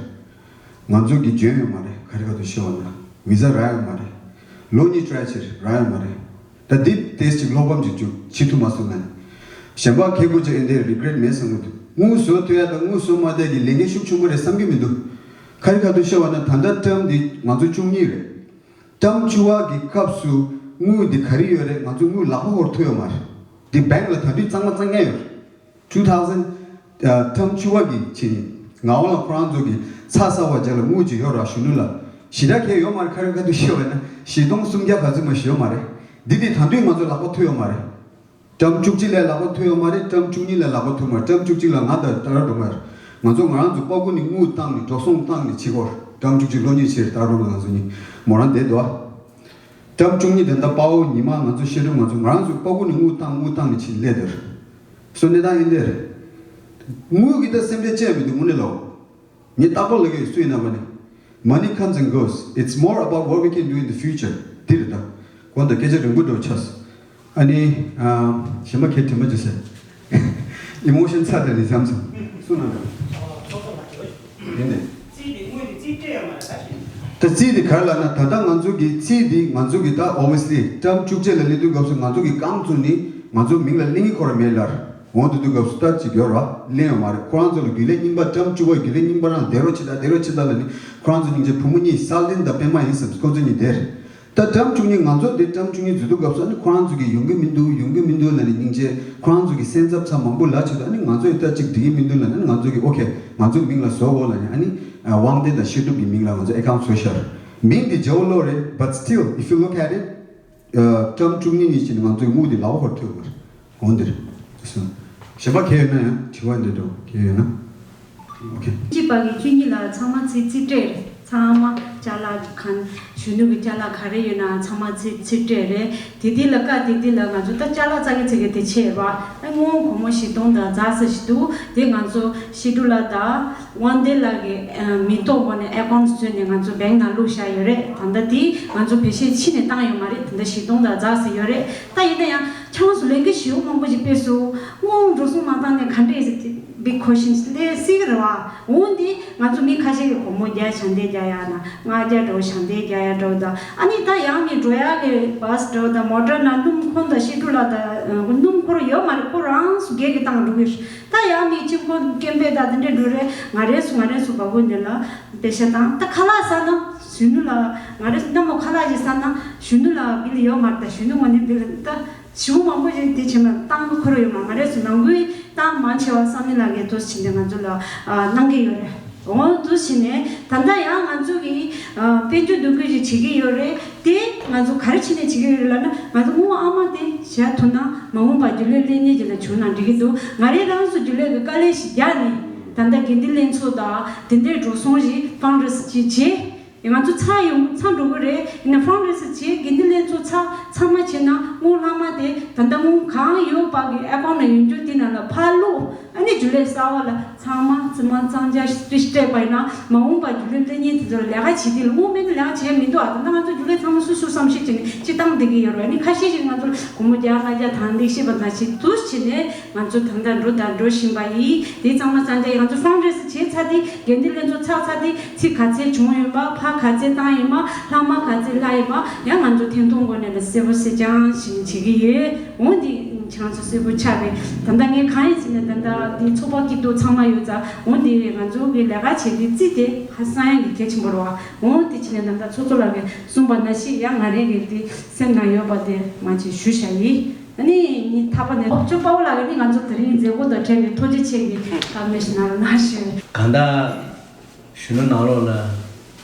ང་ཚོ་གི་འཇོན་ཡོད་མ་རེད། ག་རེ་ག་དུ་ཤེས་བ་ན་visa རག་ཡོད་མ་རེད། ལོ་གཉིས་try བྱས་རག་ཡོད་མ་རེད། ད་འདི་ཏེས་ཅིག་བློ་ཕམ་ཅིག་བྱུང་། བྱེད་ཐུབ་མ་སོང་ན་ནི། གཞན་པ་ཁེ་ཁུར་ཅིག་ཨེ་འདྲའི་regret མེད་བསམ་གི་འདུག་དངུལ་བཟོ་ཐུབ་ཡ་དང་དངུལ་བཟོ་མ་ཐུབ་ཀྱི་ལས་འགན་ཤུགས་ཆེན་པོ་རེད་བསམ་གི་མི་འདུག་ག་རེ་ག་དུ་ཤེས་བ་ན་ད་ལྟ་ཊརམ་འདི་ང་ཚོ་བཅུ་གཉིས་རེད། ཊརམ་བཅུ་པ་གི་སྐབས་སུ་དངུལ་འདི་ག་རེ་ཡོད་རེད། ང་ཚོ་དངུལ་ལག་པ་ཧོར་ཐུབ་ཡོད་མ་རེད། འདི་bank ལ་ད་དུང་གཙང་མ་གཙང་རྐྱང་ཡོད་རེད། two thousand ཨ་ཊརམ་བཅུ་པ་གི་ཕྱི་ཉིན་ངག་དབང་ལགས་ཁོ་རང་ཚོ་གི་ཚ་ཚ་བ་རྒྱ་ལ་དངུལ་ཅིག་ཡོད་ར། གཞོན་ནུ་ལ་ཞེ་དྲག་གལ་ཡོད་མ་རེད། ཁ་རེ་ཁ་ཐུག་ཤེས་བ་ན་བཞི་སྟོང་སུམ་བརྒྱ་ག་ཚོད་མ་ཞིག་ཡོད་མ་རེད། འདི་དེ་ད་དུང་ང་ཚོ་ལག་པ་ཐུབ་ཡོད་མ་རེད། ཊརམ་བཅུ་གཅིག་ལ་ལག་པ་ཐུབ་ཡོད་མ་རེད། ཊརམ་བཅུ་གཉིས་ལ་ལག་པ་ཐུབ་མ་རེད། ཊརམ་བཅུ་གཅིག་ལ་ང་དང་ཏཱ་ར་སྒྲོལ་མ་ཡོད་ར། ང་ཚོ་ང་རང་ཚོ་པ་ཀུ་ནས་དངུལ་བཏང་ནས་འགྲོ་སོང་བཏང་ནས་བྱེད་སྐོར། ཊརམ་བཅུ་གཅིག་ལོ་གཉིས་ཕྱིར་ཏཱ་ར་སྒྲོལ་མ་ང་ཚོ་གཉིས་མོ་རང་བསྡད་འདུག་ཨ། ཊརམ་བཅུ་གཉིས་དེ་འདྲ་དཔའ་བོ་ཉི་མ་ང་ཚོ་བཤད་སྒྲུབ་ང་ཚོ་ང་རང་ཚོ་པ་ཀུ་ནས་དངུལ་བཏང་དངུལ་བཏང་ནས་ཕྱིན་སླེབས་དེར། སོ་གནས་སྟངས་ཨིན་དེར། དངུལ་གི་ད་སེམས་ཁྲལ་བཅས་མི་འདུག་དངོས་གནས་ལོ། ངས་རྟག་པར་ལབ་ཀྱི་ཡོད། སུ་ཡིན་ན་བ་ནི། Money comes and goes. It's more about what we can do in the future. འདི་རེད་ད། གོང་དུ་སྐད་ཆ་རིང་པོ་འགྲོ་ཆགས། ཨ་ནི། ཨ། གཞན་པ་ཁྱེད་དྲི་མ་ཅི་ཟེར། ཨི་མོ་ཤན་ཚ་དེ་ནི་བྱམས་སོང་། སུ་ན་ད། ཡིན་ནི། རྩིས་དེ་དངུལ་དེ་རྩིས་སྤྲད་ཡོད་མ་རེད་ད་ཞེས། ད་རྩིས་དེ་ག་རེ་ལབ་ན་ད་ལྟ་ང་ཚོ་གི་རྩིས་དེ་ང་ཚོ་གི་ད་obviously ཊརམ་བཅུ་གཅིག་ལ་སླེབས་དུས་སྐབས་སུ་ང་ཚོ་གི་རྐང་བཙུགས་ནི་ང་ཚོ་མིང་ལ་གླེང་གི་ཁོ་ར་མེད་ལར། འོང་དུས་དུས་སྐབས་སུ་ལྟ་ཅིག་ཡོད་ར་གླེང་ཡོད་མ་རེད། ཁོ་རང་ཚོ་ལ་རྒྱུན་ལས་རྙིང་པ་ཊརམ་བཅུ་པ་རྒྱུན་ལས་རྙིང་པ་རང་བསྡད་རོགས་བྱེད་ད་བསྡད་རོགས་བྱེད་ད་ལ་ནི་ཁོ་རང་ཚོ་སྙིང་རྗེ་བུ་མོ་གཉིས་སལ་ཏིན་དང་པད་མ་ཡིན་བསམ་ཁོ་ཚོ་གཉིས་བསྡད་རེད། ད་ཊརམ་བཅུ་གཉིས། ང་ཚོ་དེ་ཊརམ་བཅུ་གཉིས་བརྗོད་དུས་སྐབས་སུ། ཨ་ནི་ཁོ་རང་ཚོ་གིས་ཡོང་གི་མི་འདུག་ཡོང་གི་མི་འདུག་ལབ་ནས། སྙིང་རྗེ། ཁོ་རང་ཚོ་གིས་སེམས་འཚབ་ཚབ་མང་པོ་ལབ་བྱས་དུས། ཨ་ནི་ང་ཚོ་ཡིས་ད་ཅིག་འགྲིག་གི་མི་འདུག་ལབ་ནས། ཨ་ནི་ང་ཚོ་གིས་ཨོ་ཁེ། ང་ཚོའི་མིང་ལ་བཟོ་དགོས་ལབ་ནས། ཨ་ནི་ཨ་དབང་ལྡན་དང་བཤད་སྒྲུབ་ཀྱི་མིང་ལ་ང་ཚོ་ཨེ་ཁའུན་ཊི་བཟོས་ཤག་མིང་དེ་བརྗེ་བོ་ལོ་རེད། But still, if you look at it, ཊརམ་བཅུ་གཉིས་ནས་བྱས་ནས་ང་ཚོའི་དངུལ་དེ་ལག་པ་ཁར་ཐོན་ཡོད་མ་རེད། འོན་ཏེ། གཞན་པ་གལ་ཡོད་ན་ཡང་དྲི་བ་འདི་འདྲ་གལ་ཡོད་ན། ཨོ་ཁེ། གཅིག་པ་གི་བཅུ་གཉིས་ལ་ཚང་མ་ཚིག་ཚིག་སྤྲད་རེད། ཚང་མ་ཅ་ལག་གི་གང་། གཞོན་ནུ་གི་ཅ་ལག་ག་རེ་ཡོད་ན་ཚང་མ་ཚིག་ཚིག་སྤྲད་རེད། དེ་དེ་ལ་ཀ་དེ་དེ་ལ་ང་ཚོ་ད་ཅ་ལག་རྩ་གི་ཚིག་གི་དེ་ཆེ་བ། ཨ་སྔོན་སྒོར་མོ་བཞི་སྟོང་དང་ཛ་ས་ཞིག་འདུག་དེ་ང་ཚོ་བཤད་སྒྲུབ་ལགས་དང་དབང་ལྡན་ལགས་ཀྱི་ཨ་མིང་ཐོག་སྒོ་ནས་ཨེ་ཁའུན་ཊི་བཟོས་ནས་ང་ཚོ་བེང་ནང་བླུགས་བཞག་ཡོད་རེད། ད་ལྟ་དེ་ང་ཚོ་བེད་སྤྱོད་ཕྱི་ནས་བཏང་ཡོད་མ་རེད། ད་ལྟ་བཞི་སྟོང་དང་ཛ་ས་ཡོད་རེད། ད་ཡིན་ན་ཡང་ཆང་སུ་ལེན་གི་ཞེ་པོ་མང་པོ་ཞིག་ཕེབས་སོང་། སྔོན་འགྲོ་སོང་མ་བཏང་ནས་ག་འདྲས་ཟེར་གྱི་big question ལས་སྲིད་ཀྱི་རེད་བ། འོན་ཏེ་ང་ཚོ་མི་ཁ་ཤས་ཀྱིས་སྒོར་མོ་བརྒྱ་ཞལ་འདེབས་རྒྱག་ཡ་ན། ལྔ་བརྒྱ་འགྲོ་ཞལ་འདེབས་རྒྱག་ཡ་འགྲོ་ད། ཨ་ནི་ད་ཡང་མི་འགྲོ་ཡ་གི་བྷ་སི་འགྲོ་ད། མོ་ཊར་ནང་སྣུམ་ཁོང་དང་བཤད་སྒྲུབ་ལགས་ད་སྣུམ་འཁོར་ཡོད་མ་རེད། ཁོ་རང་སུ་སྒེར་གྱི་བཏང་འགྲོ་གི་རེད། ད་ཡང་མི་གཅིག་ཁོ་སྐད་འབོད་ད་དེ་འདྲས་འགྲོ་རེད། ང་རེ་སུ་ང་རེ་སུ་བ་གོ་འདི་ལ་པེ་ཤ་བཏང་། ད་ཁ་ལག་ཟ་ན་གཞོན་ནུ་ལ། ང་རེ་སུ་ནམ་མོ་ཁ་ལག་ཅིག་ཟ་ན་གཞོན་ནུ་ལ་བིལ་ཡོད་མ་རེད། ད་གཞོན་ནུ་ངོ་ནས་བིལ་ད། ཞུ་མང་པོ་ཞིག་དེ་བྱས་མ་བཏང་གི་ཁོ་རང་ཡོད་མ། ང་རེ་སུ་ནང་ཁུལ་བཏང་མང་ཆེ་བ་བསམ་ནི་ལ་གའི་དུས་ཕྱིན་ཏེ་ང་ཚོ་ལ་ཨ་གནང་གི་ཡོད་རེད། འོ་དུས་ཕྱིན་ནས་ད་ལྟ་ཡང་ང་ཚོ་གིས་ཨ་དཔལ་འབྱོར་འདུ་འགོད་ཅིག་བྱེད་ཀྱི་ཡོད་རེད། དེ་ང་ཚོ་ག་རེ་བྱས་ནས་བྱེད་ཀྱི་ཡོད་རེད་ལབ་ན། ང་ཚོ་དངུལ་ཨ་མ་དེ་བཞག་ཐུབ་ན་མ་འོངས་པ་རྒྱུན་ལས་ལས་གཉེར་ཅིག་ལ་བྱུང་ན་འགྲིག་གི་འདུག་ང་རེ་རང་ཚོ་རྒྱུན་ལས་ཀྱི་དཀའ་ལས་ཤིག་རྒྱག་ནས། ད་ལྟ་དགེ་འདུན་ལྷན་ཚོགས་དང་དེ་འདྲའི་འགྲོ་སོང་ཞིག་ཕན་རེ་སི་ཅིག་བྱེད། ང་ཚོ་ཚར་ཡོང་། ཚར་འགྲོ་གི་རེད། ཡིན་ན་ཕན་རེ་སི་བྱེད། དགེ་འདུན་ལྷན་ཚོགས་ཚར་ཚང་མ་བྱེད་ན་དངུལ་ལྷག་མ་དེ་ད་ལྟ་དངུལ་གང་ཡོད་པ་གི་ཨེ་ཁའུན་ཊི་ནང་ཡོང་རྒྱུ་དེ་ནང་ལ་ཕར་བླུགས། ཨ་ནི་རྒྱུན་ལས་གསར་པ་ལ་ཚང་མ་རྩིས་མ་གཙང་རྒྱག་སྤྲད་པ་ཡིན་ན། མ་འོངས་པ་རྒྱུན་ལས་ལས་གཉེར་དེ་ཚོ་ལ་ལས་ཀ་བྱེད་དུས་ལ། དངུལ་མེད་ན་ལས་ཀ་བྱེད་མི་འདུག་ཨ། ད་ལྟ་ང་ཚོ་རྒྱུན་ལས་ཚང་མ་སོ་སོ་བསམ་ཤེས་བྱས་ནས་སྤྱིར་བཏང་བསྡད་ཀྱི་ཡོད་རེད། ཨ་ནི་ཁ་ཤས་ཤིག་ང་ཚོ་སྒོར་མོ་བརྒྱ་ལྔ་བརྒྱ་དང་ལེགས་ཤེས་པ་ནང་བཞིན་དུ་བྱས་ནས། ང་ཚོ་ད་ལྟ་འགྲོ་དང་འགྲོ་བཞིན་པ་ཡིན། དེ་ཚང་མ་གཙང་རྒྱག་ང་ཚོ་ཕན་རེ་སི་བྱས་ཚར་དུས། དགེ་འདུན་ལྷན་ཚོགས་ཚར་ཚར་དུས་ཚིག་ག་ཚད་བྱུང་ཡོད་པ། ཕར་ག་ཚད་བཏང་ཡོད་པ། ལྷག་མ་ག་ཚད་བླངས་ཡོད་པ་ཡང་ང་ཚོ་ཐེར་འདོན་སྒོ་ནས་ལ་གསལ་པོ་གསལ་རྐྱང་ཞིག་བྱེད་ཀྱི་ཡོད། འོན་ཏེ་ཁྱེད་རང་ཚོ་གསལ་པོ་ཆགས་པས། ད་ལྟ་ངས་གང་ཡིན་ཟེར་ན། ད་ལྟ་འདི་ཚོགས་པ་སྐྱིད་སྡུག་ཚང་མ་ཡོད་ཙང་། འོན་ཏེ་ང་ཚོ་གི་ལས་ཀ་བྱེད་དུས་རྩིས་དེ་ཧ་སང་ཡ་གི་གལ་ཆེན་པོ་རེད་བ། འོན་ཏེ་བྱས་ནས་ད་ལྟ་ཚོགས་གཙོ་ལགས་ཀྱིས་གསུངས་པ་ནང་བཞིན་ཡང་ང་རང་གི་འདི་སེམས་ནང་ཡོད་པ་དེ་མ་ཅིག་ཞུ་བྱ་ཡིན། ཨ་ནི་ཉི་མ་རྟག་པར་ནས་ཨོ་ཅོ་དཔའ་བོ་ལགས་ཀྱིས་ནི་ང་ཚོ་དེ་རིང་མཛད་སྒོ་དང་འབྲེལ་བའི་ཐུགས་རྗེ་ཆེ་གི་བཀའ་མོལ་ཞིག་གནང་རོགས་གནང་ཞུ། གང་ལྟར་གཞོན་ནུ་ནང་ལོགས་ལ་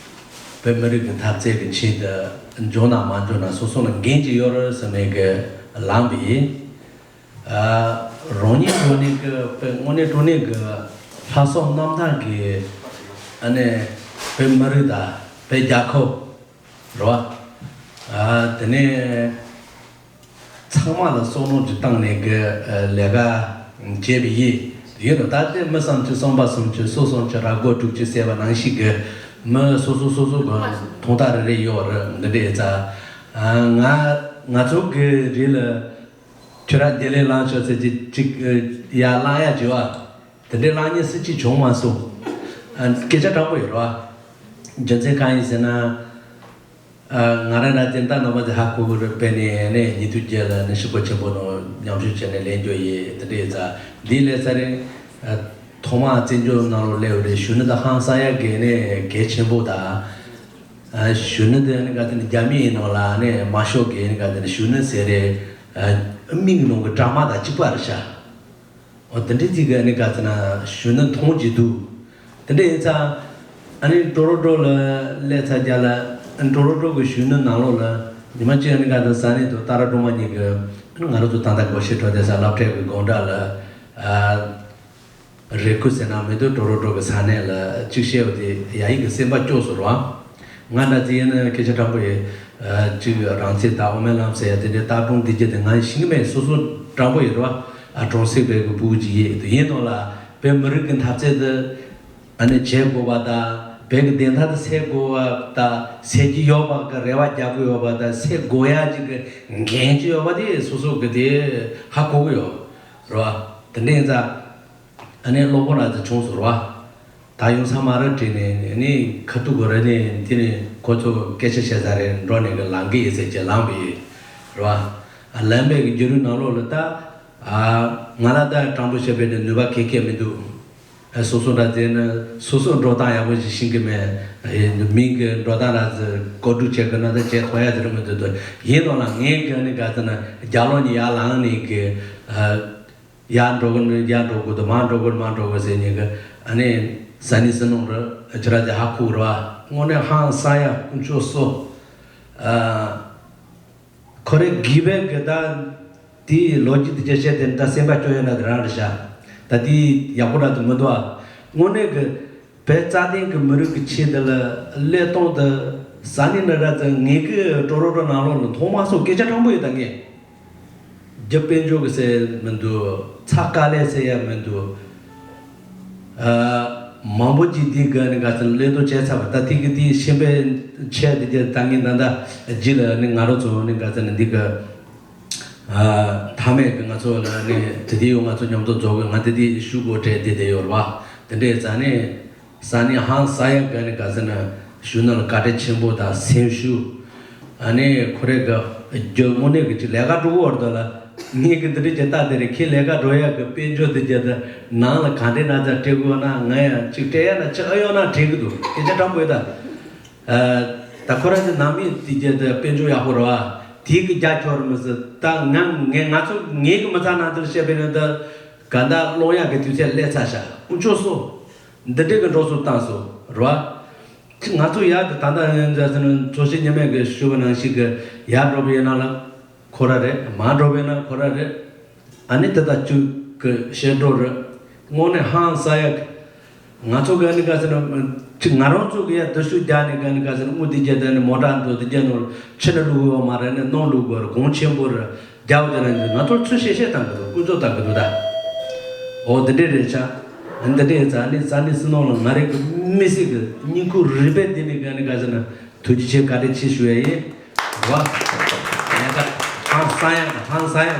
བོད་མི་རིགས་ཀྱི་འཐབ་རྩོད་ཀྱི་ཆེད་དུ་འབྱོར་ན་མ་འབྱོར་ན་སོ་སོ་ལ་འགན་ཅིག་ཡོད་རེད་བསམ་མཁན་གྱི་ལངས་པ་ཡིན། ཨ་རང་ཉིད་དངོས་གནས་ཀྱི་བོད་དངོས་གནས་དྲང་གནས་ཀྱི་ལྷག་བསམ་རྣམ་དག་གི་ཨ་ནི་བོད་མི་རིགས་དང་བོད་རྒྱལ་ཁབ་རེད་བ། ཨ་དེ་ནས་ཚང་མ་ལ་བསམ་བློ་ཅིག་བཏང་ནས་གི་ཨ་ལས་ཀ་བྱས་པ་ཡིན། ཡིན་རུང་ད་ལྟའི་མི་བསམ་ཁྱི་བསམ་པ་བསམ་ཁྱི་སུ་བསམ་ཁྱི་ར་མགོ་དཀྲུག་ཁྱི་ཟེར་བ་ནང་བཞིན་གི་མི་སོ་སོ་སོ་སོ་གི་མཐོང་ཐག་རེ་རེ་ཡོད་རེད། འདི་འདྲའི་ཙང་ང་ང་ཚོ་གི་རིགས་ལ་ཁྱོད་ར་བདེ་ལེགས་ལངས་ཤོག་ཟེར་གྱི་ཅིག་ཡར་ལངས་ཡ་བྱེད་བ། དེ་འདྲའི་ལངས་མཁན་སུ་གཅིག་བྱུང་མ་སོང་། ཨ་སྐད་ཆ་དྲང་པོ་ཡོད་རེད་བ། རྒྱུ་མཚན་གང་ཡིན་ཟེར་ན། ཨ་ང་རང་ར་དེ་ལྟ་ནོར་བ་དེ་ཧ་གོ་གི་རེད། དཔེར་ན་ནས་ཉིས་སྟོང་བརྒྱད་ལ་ནི་ཞིག་པོ་ཆེན་པོ་ནང་མཉམ་ཞུགས་བྱས་ནས་ལེན་རྒྱུ་ཡིན། དེ་འདྲའི་ཙང་འདིའི་ལས་ས་རིང་ཨ་ཐོག་མར་བཙན་བྱོལ་ནང་ལོགས་སླེབས་རེད། གཞོན་ནུ་དང་ཧང་སང་ཡ་གི་ནི་གལ་ཆེན་པོ་དང་། ཨ་གཞོན་ནུ་དེ་ནི་ག་དེ་ནི་རྒྱ་མི་ཡི་ནང་ལ་ནི་མ་ཤོར་གི་ནི་ག་དེ་ནི་གཞོན་ནུ་ཟེར་རེད། ཨ་མིང་ནང་གི་ཌ་ར་མ་དང་གཅིག་པ་རེད་ཤག་འོ་དེ་འདྲའི་ཅིག་གི་ནི་ག་ཚོད་ན་གཞོན་ནུ་མཐོང་གི་འདུག་དེ་འདྲ་ཡིན་ཙང་ཨ་ནི་ཊོ་རོན་ཊོ་ལ་སླེབས་ཚར་རྒྱ་ལ། ཊོ་རོན་ཊོ་གི་གཞོན་ནུ་ནང་ལོགས་ལ་ཉི་མ་གཅིག་ཨ་ནི་ག་ཚོད་ས་གནས་དུ་ཏཱ་ར་སྒྲོལ་མ་གཉིས་ཀྱི་ང་རང་ཚོ་ད་ལྟ་སྒོ་ཕྱེ་འགྲོ་བསྡད་ས་སློབ་གྲྭའི་གི་སྒང་འགྲམ་ལ་ཨ་རེ་སྐུལ་ཟེར་ན་མི་འདུག་ཊོ་རོན་ཊོ་གི་ས་གནས་ལ་གཅིག་བཤད་པ་དེ་ཡ་ཡིག་གི་སེམས་པ་སྐྱོ་སོང་ར། ང་འདྲ་ཅིག་ཡིན་ན་སྐད་ཆ་དྲང་པོ་ཡིན། ཨ་གཅིག་རང་ཚེ་དང་ཨོ་མེ་ལམ་ཟེར་ཡ་དེ་འདྲའི་ལྟ་སྒྲུང་འདི་རྒྱུ་དེ་ང་ཤེས་ཀྱི་མེད། སོ་སོ་དྲང་པོ་ཡིན་ར། ཨ་གྲོང་གསེབ་པའི་གི་བུ་གཅིག་ཡིན། དེ་ཡིན་ནོ་ལ་བོད་མི་རིགས་ཀྱི་འཐབ་རྩོད་དེ་ཨ་ནི་བྱེད་དགོས་པ་དང་། བོད་ཀྱི་བདེན་མཐའ་དེ་སེལ་དགོས་པ་དང་། སེལ་གྱི་ཡོད་པ་གི་རེ་བ་རྒྱག་གི་ཡོད་པ་དང་། སེལ་དགོས་ཡ་ཅིག་གི་འགན་ཅིག་ཡོད་པ་དེ་སོ་སོ་གི་དེ་ཧ་གོ་གི་ཡོད་ར། དེ་འདྲ་ཡིན་ཙང་། ཨ་ནི་གློ་བུར་ར་དེ་བྱུང་སོང་ར། ད་ཡོང་ས་མ་རེད་དྲན་ནས་ཨ་ནི་ཁ་ཐུག་གི་ར་ནས་དེ་ནས་ཁོ་ཚོ་སྐད་ཆ་བཤད་ས་རེད་འགྲོ་ནས་གི་ལངས་གི་ཡིན་ཟེར་གྱི་ལངས་པ་ཡིན་ར། ཨ་ལངས་པའི་གི་བརྒྱུད་རིམ་ནང་ལོགས་ལ་ད་ཨ་ང་ལ་ད་དྲང་པོ་བཤད་པའི་ནུས་པ་གང་ཡང་མི་འདུག་སོ་སོ་འདྲ་བྱས་ན་སོ་སོ་འགྲོ་སྟངས་ཡག་པོ་ཞིག་ཤེས་ཀྱི་མེད། མིང་གི་འགྲོ་སྟངས་ར་ཟེར་གོ་སྒྲིག་བྱེད་དགོས་ན་ད་བྱེད་ཐུབ་ཡ་དེ་རེད་མི་འདུག་དོ། ཡིན་ནོ་ལ་ངས་གི་ནི་ག་ཚོད་ན་རྒྱ་ལོ་ནི་ཡར་ལངས་ནས་གི་ཡར་འགྲོ་གི་ནི་ཡར་འགྲོ་དགོས་འདུག་མར་འགྲོ་གི་མར་འགྲོ་དགོས་ཟེར་ནས་གི་ཨ་ནི་ས་ནི་སི་ནོང་རུ་ཅི་ར་ཅི་ཧ་ཁུག་རུ་བ་དངོས་གནས་ཧང་སང་ཡ་དཀོན་མཆོག་གསོ། ཁོ་རེ་དགེ་བའི་གི་ད་དེའི་ལོ་རྒྱུས་དེ་ཅི་བཤད་དེ་ད་སེམས་པ་སྐྱོ་ཡོད་ན་དེ་རང་རེད་ཤག་ད་དེའི་ཡག་པོ་ར་དུ་མི་འདུག་ཨ། དངོས་གནས་གི་བོད་རྩ་དོན་གི་མི་རིགས་ཀྱི་ཆེད་དུ་ལ་བློས་གཏོང་དུ་ས་གནས་ནི་ར་ཙི་ངེད་ཀྱི་ཀྲོ་རོ་ཀྲོ་ནང་ལོགས་ལ་མཐོང་མ་སོང་སྐད་ཆ་དྲང་པོ་ཡོད་ད་ངས། རྒྱུ་དཔལ་འབྱོར་གི་ཟེར་མི་འདུག་ཚ་དཀའ་ལས་ཟེར་ཡ་མི་འདུག་ཨ། མང་པོ་ཅིག་དེའི་སྒང་ནས་ག་ཚོད་བློས་གཏོང་བྱས་ཚར་བ་ད་དེ་གི་དེའི་ཤེས་པའི་ཆེད་དེ་རྒྱ་ད་ངས་ད་ལྟ་རྗེས་ལ་ནི་ང་རང་ཚོ་ནི་ག་ཚོད་ནི་འདི་གི་ཨ། མཐའ་མའི་གི་ང་ཚོ་ལ་ནི་དེ་དེ་ཡོད་ང་ཚོ་མཉམ་དུ་འཛོག་གི་ང་དེ་དེ་ཞུ་དགོས་དྲན་དེ་དེ་ཡོད་རེད་བ། དེ་འདྲའི་རྩ་ནས། ས་ནི་ཧང་ས་ཡ་ག་ནི་ག་ས་ན་ཞུ་ན་ལ་བཀའ་དྲིན་ཆེན་པོ་དང་སེམས་ཤུགས། ཨ་ནི་ཁོ་རེ་ག་རྒྱུ་དངོས་གནས་གི་ཅིག་ལས་ཀ་འགྲོ་གི་བར་དུ་ལ་ངས་གི་འདི་འདྲ་ཅིག་ལྟ་དེ་རེད་ཁྱེད་ལས་ཀ་འགྲོ་ཡ་གི་དཔལ་འབྱོར་འདི་རྒྱ་ད་ནང་ལ་ག་འདྲེ་ན་ཚ་སྤྲད་དགོས་ན་ང་ཡང་ཅིག་སྤྲད་ཡ་ན་ཅིག་ཨ་ཡོང་ན་དྲན་གི་འདུག་སྐད་ཆ་དྲང་པོ་ཡོད་ད། ད་ཁོ་ར་ཅིག་ནང་མི་འདི་རྒྱ་ད་དཔལ་འབྱོར་ཡག་པོ་རེད་བ། དེའི་གི་རྒྱ་ཁྱོར་མི་སྲིད་ད་ང་ངས་ང་ཚོ་ངས་གི་མི་ཚང་ནང་དུ་བཤད་པའི་ནང་ད་ག་ད་སློང་ཡ་གི་དུས་ཚོད་སླེབས་ཚར་ཤག་དཀོན་མཆོག་གསོ། འདི་འདྲའི་གི་འགྲོ་སོང་བཏང་སོང་རེད་བ། ང་ཚོ་ཡར་དུ་ད་ལྟ་ཡང་འཛའ་ཟེར་ན་ཚོ་ཤེས་ཉི་མས་གི་ཞུ་བ་ནང་བཞིན་གི་ཡར་འགྲོ་བ་ཡིན་ན་ལ་ཁོ་ར་རེད། མར་འགྲོ་བ་ཡིན་ན་ཁོ་ར་རེད། ཨ་ནི་དེ་དག་བཅུ་གི་བཤད་འགྲོ་རེད། དངོས་གནས་ཧང་སང་ཡ་གི་ང་ཚོ་གི་ཨ་ནི་ག་ཟེར་ན་ཅིག་ང་རང་ཚོ་གི་ཡ་འདི་ཤུགས་རྒྱག་ནས་གི་ཨ་ནི་ག་ཟེར་ན་དངུལ་འདི་རྒྱ་དེ་ནི་མོ་ཊ་འདུག་འདི་རྒྱ་ནོར་ཕྱི་ནས་བླུག་དགོས་མ་རེད་ནས་ནང་བླུག་དགོས་རེད། གོང་ཆེན་པོ་རེད། རྒྱབ་དེ་ན་ང་ཚོར་ཚུར་བཤད་བཤད་བཏང་གི་འདུག་ཀུན་སྤྱོད་བཏང་གི་འདུག་ད། འོ་འདི་འདྲས་རེད་ཤག་འདི་འདྲས་ཡིན་ཙང་ནི་ས་གནས་སྲིད་ནང་ལ་ང་རང་གི་མི་སེར་གི་སྙིང་ཁུང་རུས་པའི་གཏིང་ནས་ག་ནས་ག་ཟེར་ན་ཐུགས་རྗེ་ཆེ་བཀའ་དྲིན་ཆེ་ཞུ་ཡ་ཡིན། རེད་བ། ཡ་ད་ཧང་སང་ཡ་ད་ཧང་སང་ཡ་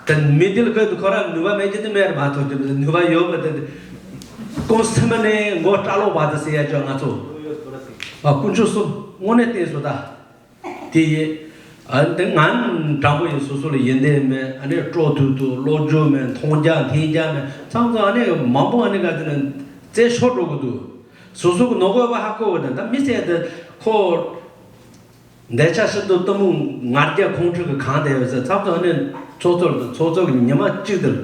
ད། ད་མི་འདི་ལ་ཁོས་ཁོ་རང་ནུས་པ་མེད་ཀྱི་འདི་མེད་མ་ཐུབ་ཀྱི་ནུས་པ་ཡོད་པ་དེ་ཀུན་སེམས་ནས་མགོ་སྐྲ་ལོག་པ་དེ་ཟེར་ཡ་ཅོ་ང་ཚོ། ཨ་ཀུན་སྤྱོད་སོ་དངོས་གནས་བལྟས་སོ་ད། དེ་ཡིན། ཨ་འདི་ང་དྲང་པོ་ཡིན་སོ་སོ་ལ་ཡིན་དེ་མེད་ཨ་ནི་སྤྲོ་ཐུབ་ཐུབ་བློ་འགྱོད་མེད་མཐོང་རྒྱ་འཐེན་རྒྱ་མེད་ཚང་ཚང་ཨ་ནི་མང་པོ་ཨ་ནི་ག་དེ་ན་རྩེ་ཤོར་འགྲོ་གི་འདུག་སོ་སོ་གི་ནོར་གོ་བ་ཧ་གོ་བ་དང་ད་མི་ཚེ་དེ་ཁོ་འདས་ཆགས་ཤིན་ཏུ་གཏི་མུག་ང་རྒྱལ་ཁོང་ཁྲོ་གི་གང་དེ་ཡོད་ཚེ་ཚང་ཚང་ཨ་ནི་ཚོགས་གཙོ་ཚོགས་གཙོ་གི་ཉི་མ་གཅིག་དེར།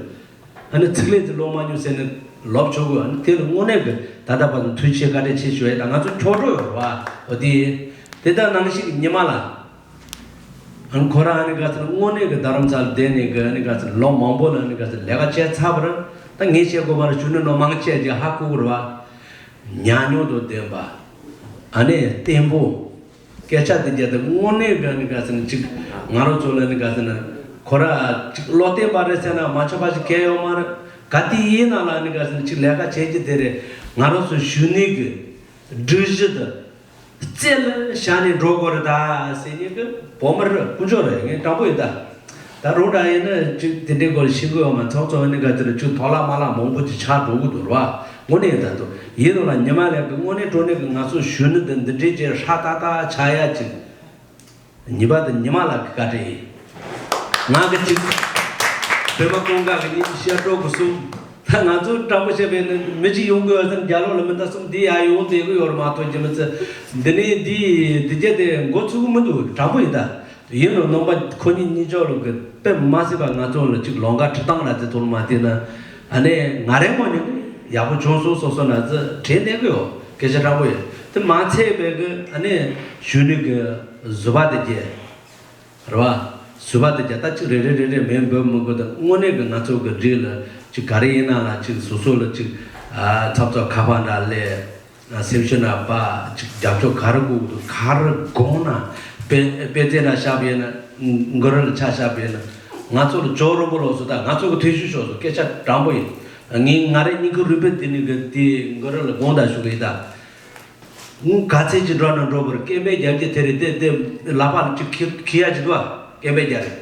ཨ་ནི་ཚིག་ལན་ཅིག་ལོག་མ་མྱོང་ཟེར་ནས་ལོབས་ཆོག་གི་ཨ་ནི་དེ་ལ་དངོས་གནས་ཀྱི་ད་ལྟ་བར་དུ་ཐུགས་རྗེ་ཆེ་བཀའ་དྲིན་ཆེ་ཞུ་ཡ་ད་ང་ཚོ་ཁྱོད་འགྲོ་ཡོད་རེད་བ། འོ་དེ་དེ་ལྟར་ནང་བཞིན་ཉི་མ་ལ་ཨ་ནི་ཁོ་རང་ཨ་ནི་ག་ཚོད་དངོས་གནས་ཀྱི་རྡ་རམ་ས་ལ་བསྡད་ནས་ཀྱི་ཨ་ནི་ག་ཚོད་ལོ་མང་པོ་ལ་ཨ་ནི་ག་ཚོད་ལས་ཀ་བྱས་ཚར་བ་རེད། ད་ངས་བཤད་དགོས་པ་ལ་གཞོན་ནུ་ནོ་མང་ཆེ་ཅིག་ཧ་གོ་གི་རེད་བ། ཉམས་མྱོང་དང་ལྡན་པ། ཨ་ནི་བརྟན་པོ། སྐད་ཆ་དེ་རྒྱ་དེ་དངོས་གནས་ག་ནི་ག་ཟེར་ན་ཅིག་ང་རང་ཚོ་ལ་ནི་ག་ཟེར་ན་ཁོ་ར་ཅིག་བློ་བརྟན་པ་རེད་ཟེར་ན་མ་ཆོག་པ་ཞིག་གང་ཡོད་མ་རེད། ག་དེ་ཡིན་ན་ལ་ནི་ག་ཟེར་ན་ཅིག་ལས་ཀ་བྱེད་ཀྱི་དེ་རེད། ང་རང་ཚོ་གཞོན་ནུའི་གི་སྒྲིག་གཞི་དེ་རྩེ་ལ་བཞག་ནས་འགྲོ་དགོས་རེད་ད་ཟེར་ཉིན་གི་བོད་མི་རེད་དཀོན་མཆོག་རེད་ངས་དྲང་པོ་ཡིན་ད། ད་རུང་འདྲ་ཡིན་ན་ཅིག་དེ་འདྲའི་སྐོར་ཤེས་དགོས་ཡོད་མ་ཚང་ཚང་ནི་ག་ཚོད་ཅིག་དོ་ལ་མ་ལ་མང་པོ་ཅིག་ཆགས་འགྲོ་གི་འདུག་ར་བ། དངོས་གནས་ད་དུ་ཡིན་རུང་ལ་ཉི་མ་ལས་ཀྱི་དངོས་གནས་དྲང་གནས་ཀྱི་ང་ཚོ་གཞོན་ནུ་དེ་འདི་འདྲའི་ཅིག་ཧྲ་ཏག་ཏག་ཆགས་ཡ་ཅིག་ཉི་མ་དང་ཉི་མ་ལ་གི་བཀའ་དྲིན་ཡིན། ང་གི་ཅིག་བོད་པ་ཀུན་དགའ་གི་ཉིན་ཤར་གྲོགས་ཀྱི་གསུམ། ད་ང་ཚོ་དྲང་པོ་བཤད་པས་ནི་མི་གཅིག་ཡོང་དགོས་ཟེར་རྒྱ་ལོ་ལ་མི་འདའ་གསུམ་འདི་ཡ་ཡོང་བསྡད་གི་ཡོད་རེད་མ་གཏོགས་རྒྱུ་མི་ཚེ་འདི་ནས་འདི་འདི་རྒྱ་དེ་འགོ་ཚུགས་གི་མི་འདུག་དྲང་པོ་ཡིན་ད། ཡིན་རུང་ནང་པ་ཁོ་གཉིས་གཉིས་ཆོག་ལུགས་ཀྱི་དཔེ་མ་སྲིད་པ་ང་ཚོ་ལ་ཅིག་ལོང་ག་ཁྲི་སྟངས་ལ་དེ་ཐོག་མ་བལྟས་ན་ཨ་ནི་ང་རའི་ངོས་ནས་ནི་ཡག་པོ་བྱུང་སོང་སོ་སོ་ན་ཚེ་དྲན་གནས་གི་ཡོད་སྐད་ཆ་དྲང་པོ་ཡོད་དེ་མ་ཚད་པའི་གི་ཨ་ནི་གཞོན་ནུ་གི་བཟོ་པ་དེ་རྒྱས་རེད་བ། བཟོ་པ་དེ་རྒྱས་ད་ཅིག་རེ་རེ་རེ་རེ་མིང་འབོད་མི་དགོས་ད་དངོས་གནས་གི་ང་ཚོ་གི་སྒྲིག་ལ་ཅིག་ག་རེ་ཡིན་ན་ལ་ཅིག་སོ་སོ་ལ་ཅིག་ཨ་ཚབ་ཚབ་ཁ་པར་འདྲ་ལས། སེམས་ཤུགས་ན་པ་ཅིག་རྒྱབ་སྐྱོར་ག་རེ་དགོས་འདུག་ག་རེ་དགོངས་ན་དཔེ་དཔེ་ཚན་ན་བཞག་པ་ཡིན་ན་མགོ་རིལ་ལ་ཆ་བཞག་པ་ཡིན་ན་ང་ཚོ་ལ་ཇོ་རོན་པོ་ལོག་སོང་ད་ང་ཚོ་གི་ཐུགས་ཤུགས་ཤོག་སོང་སྐད་ཆ་དྲང་པོ་ཡིན། ངས་ང་རའི་སྙིང་ཁུ་རུས་པའི་གཏིང་ནས་གི་དེ་མགོ་རིལ་ལ་དགོངས་དག་ཞུ་གི་ཡིན་ད། ངས་ག་ཚད་ཅིག་འགྲོ་ན་འགྲོ་བར་སྐད་འབོད་རྒྱབ་ཀྱི་དེ་རེད་དེ་དེ་ལག་པ་ལ་ཅིག་ཁི་ཁི་ཡ་ཅིག་འདུག་ཨ་སྐད་འབོད་རྒྱག་རེད།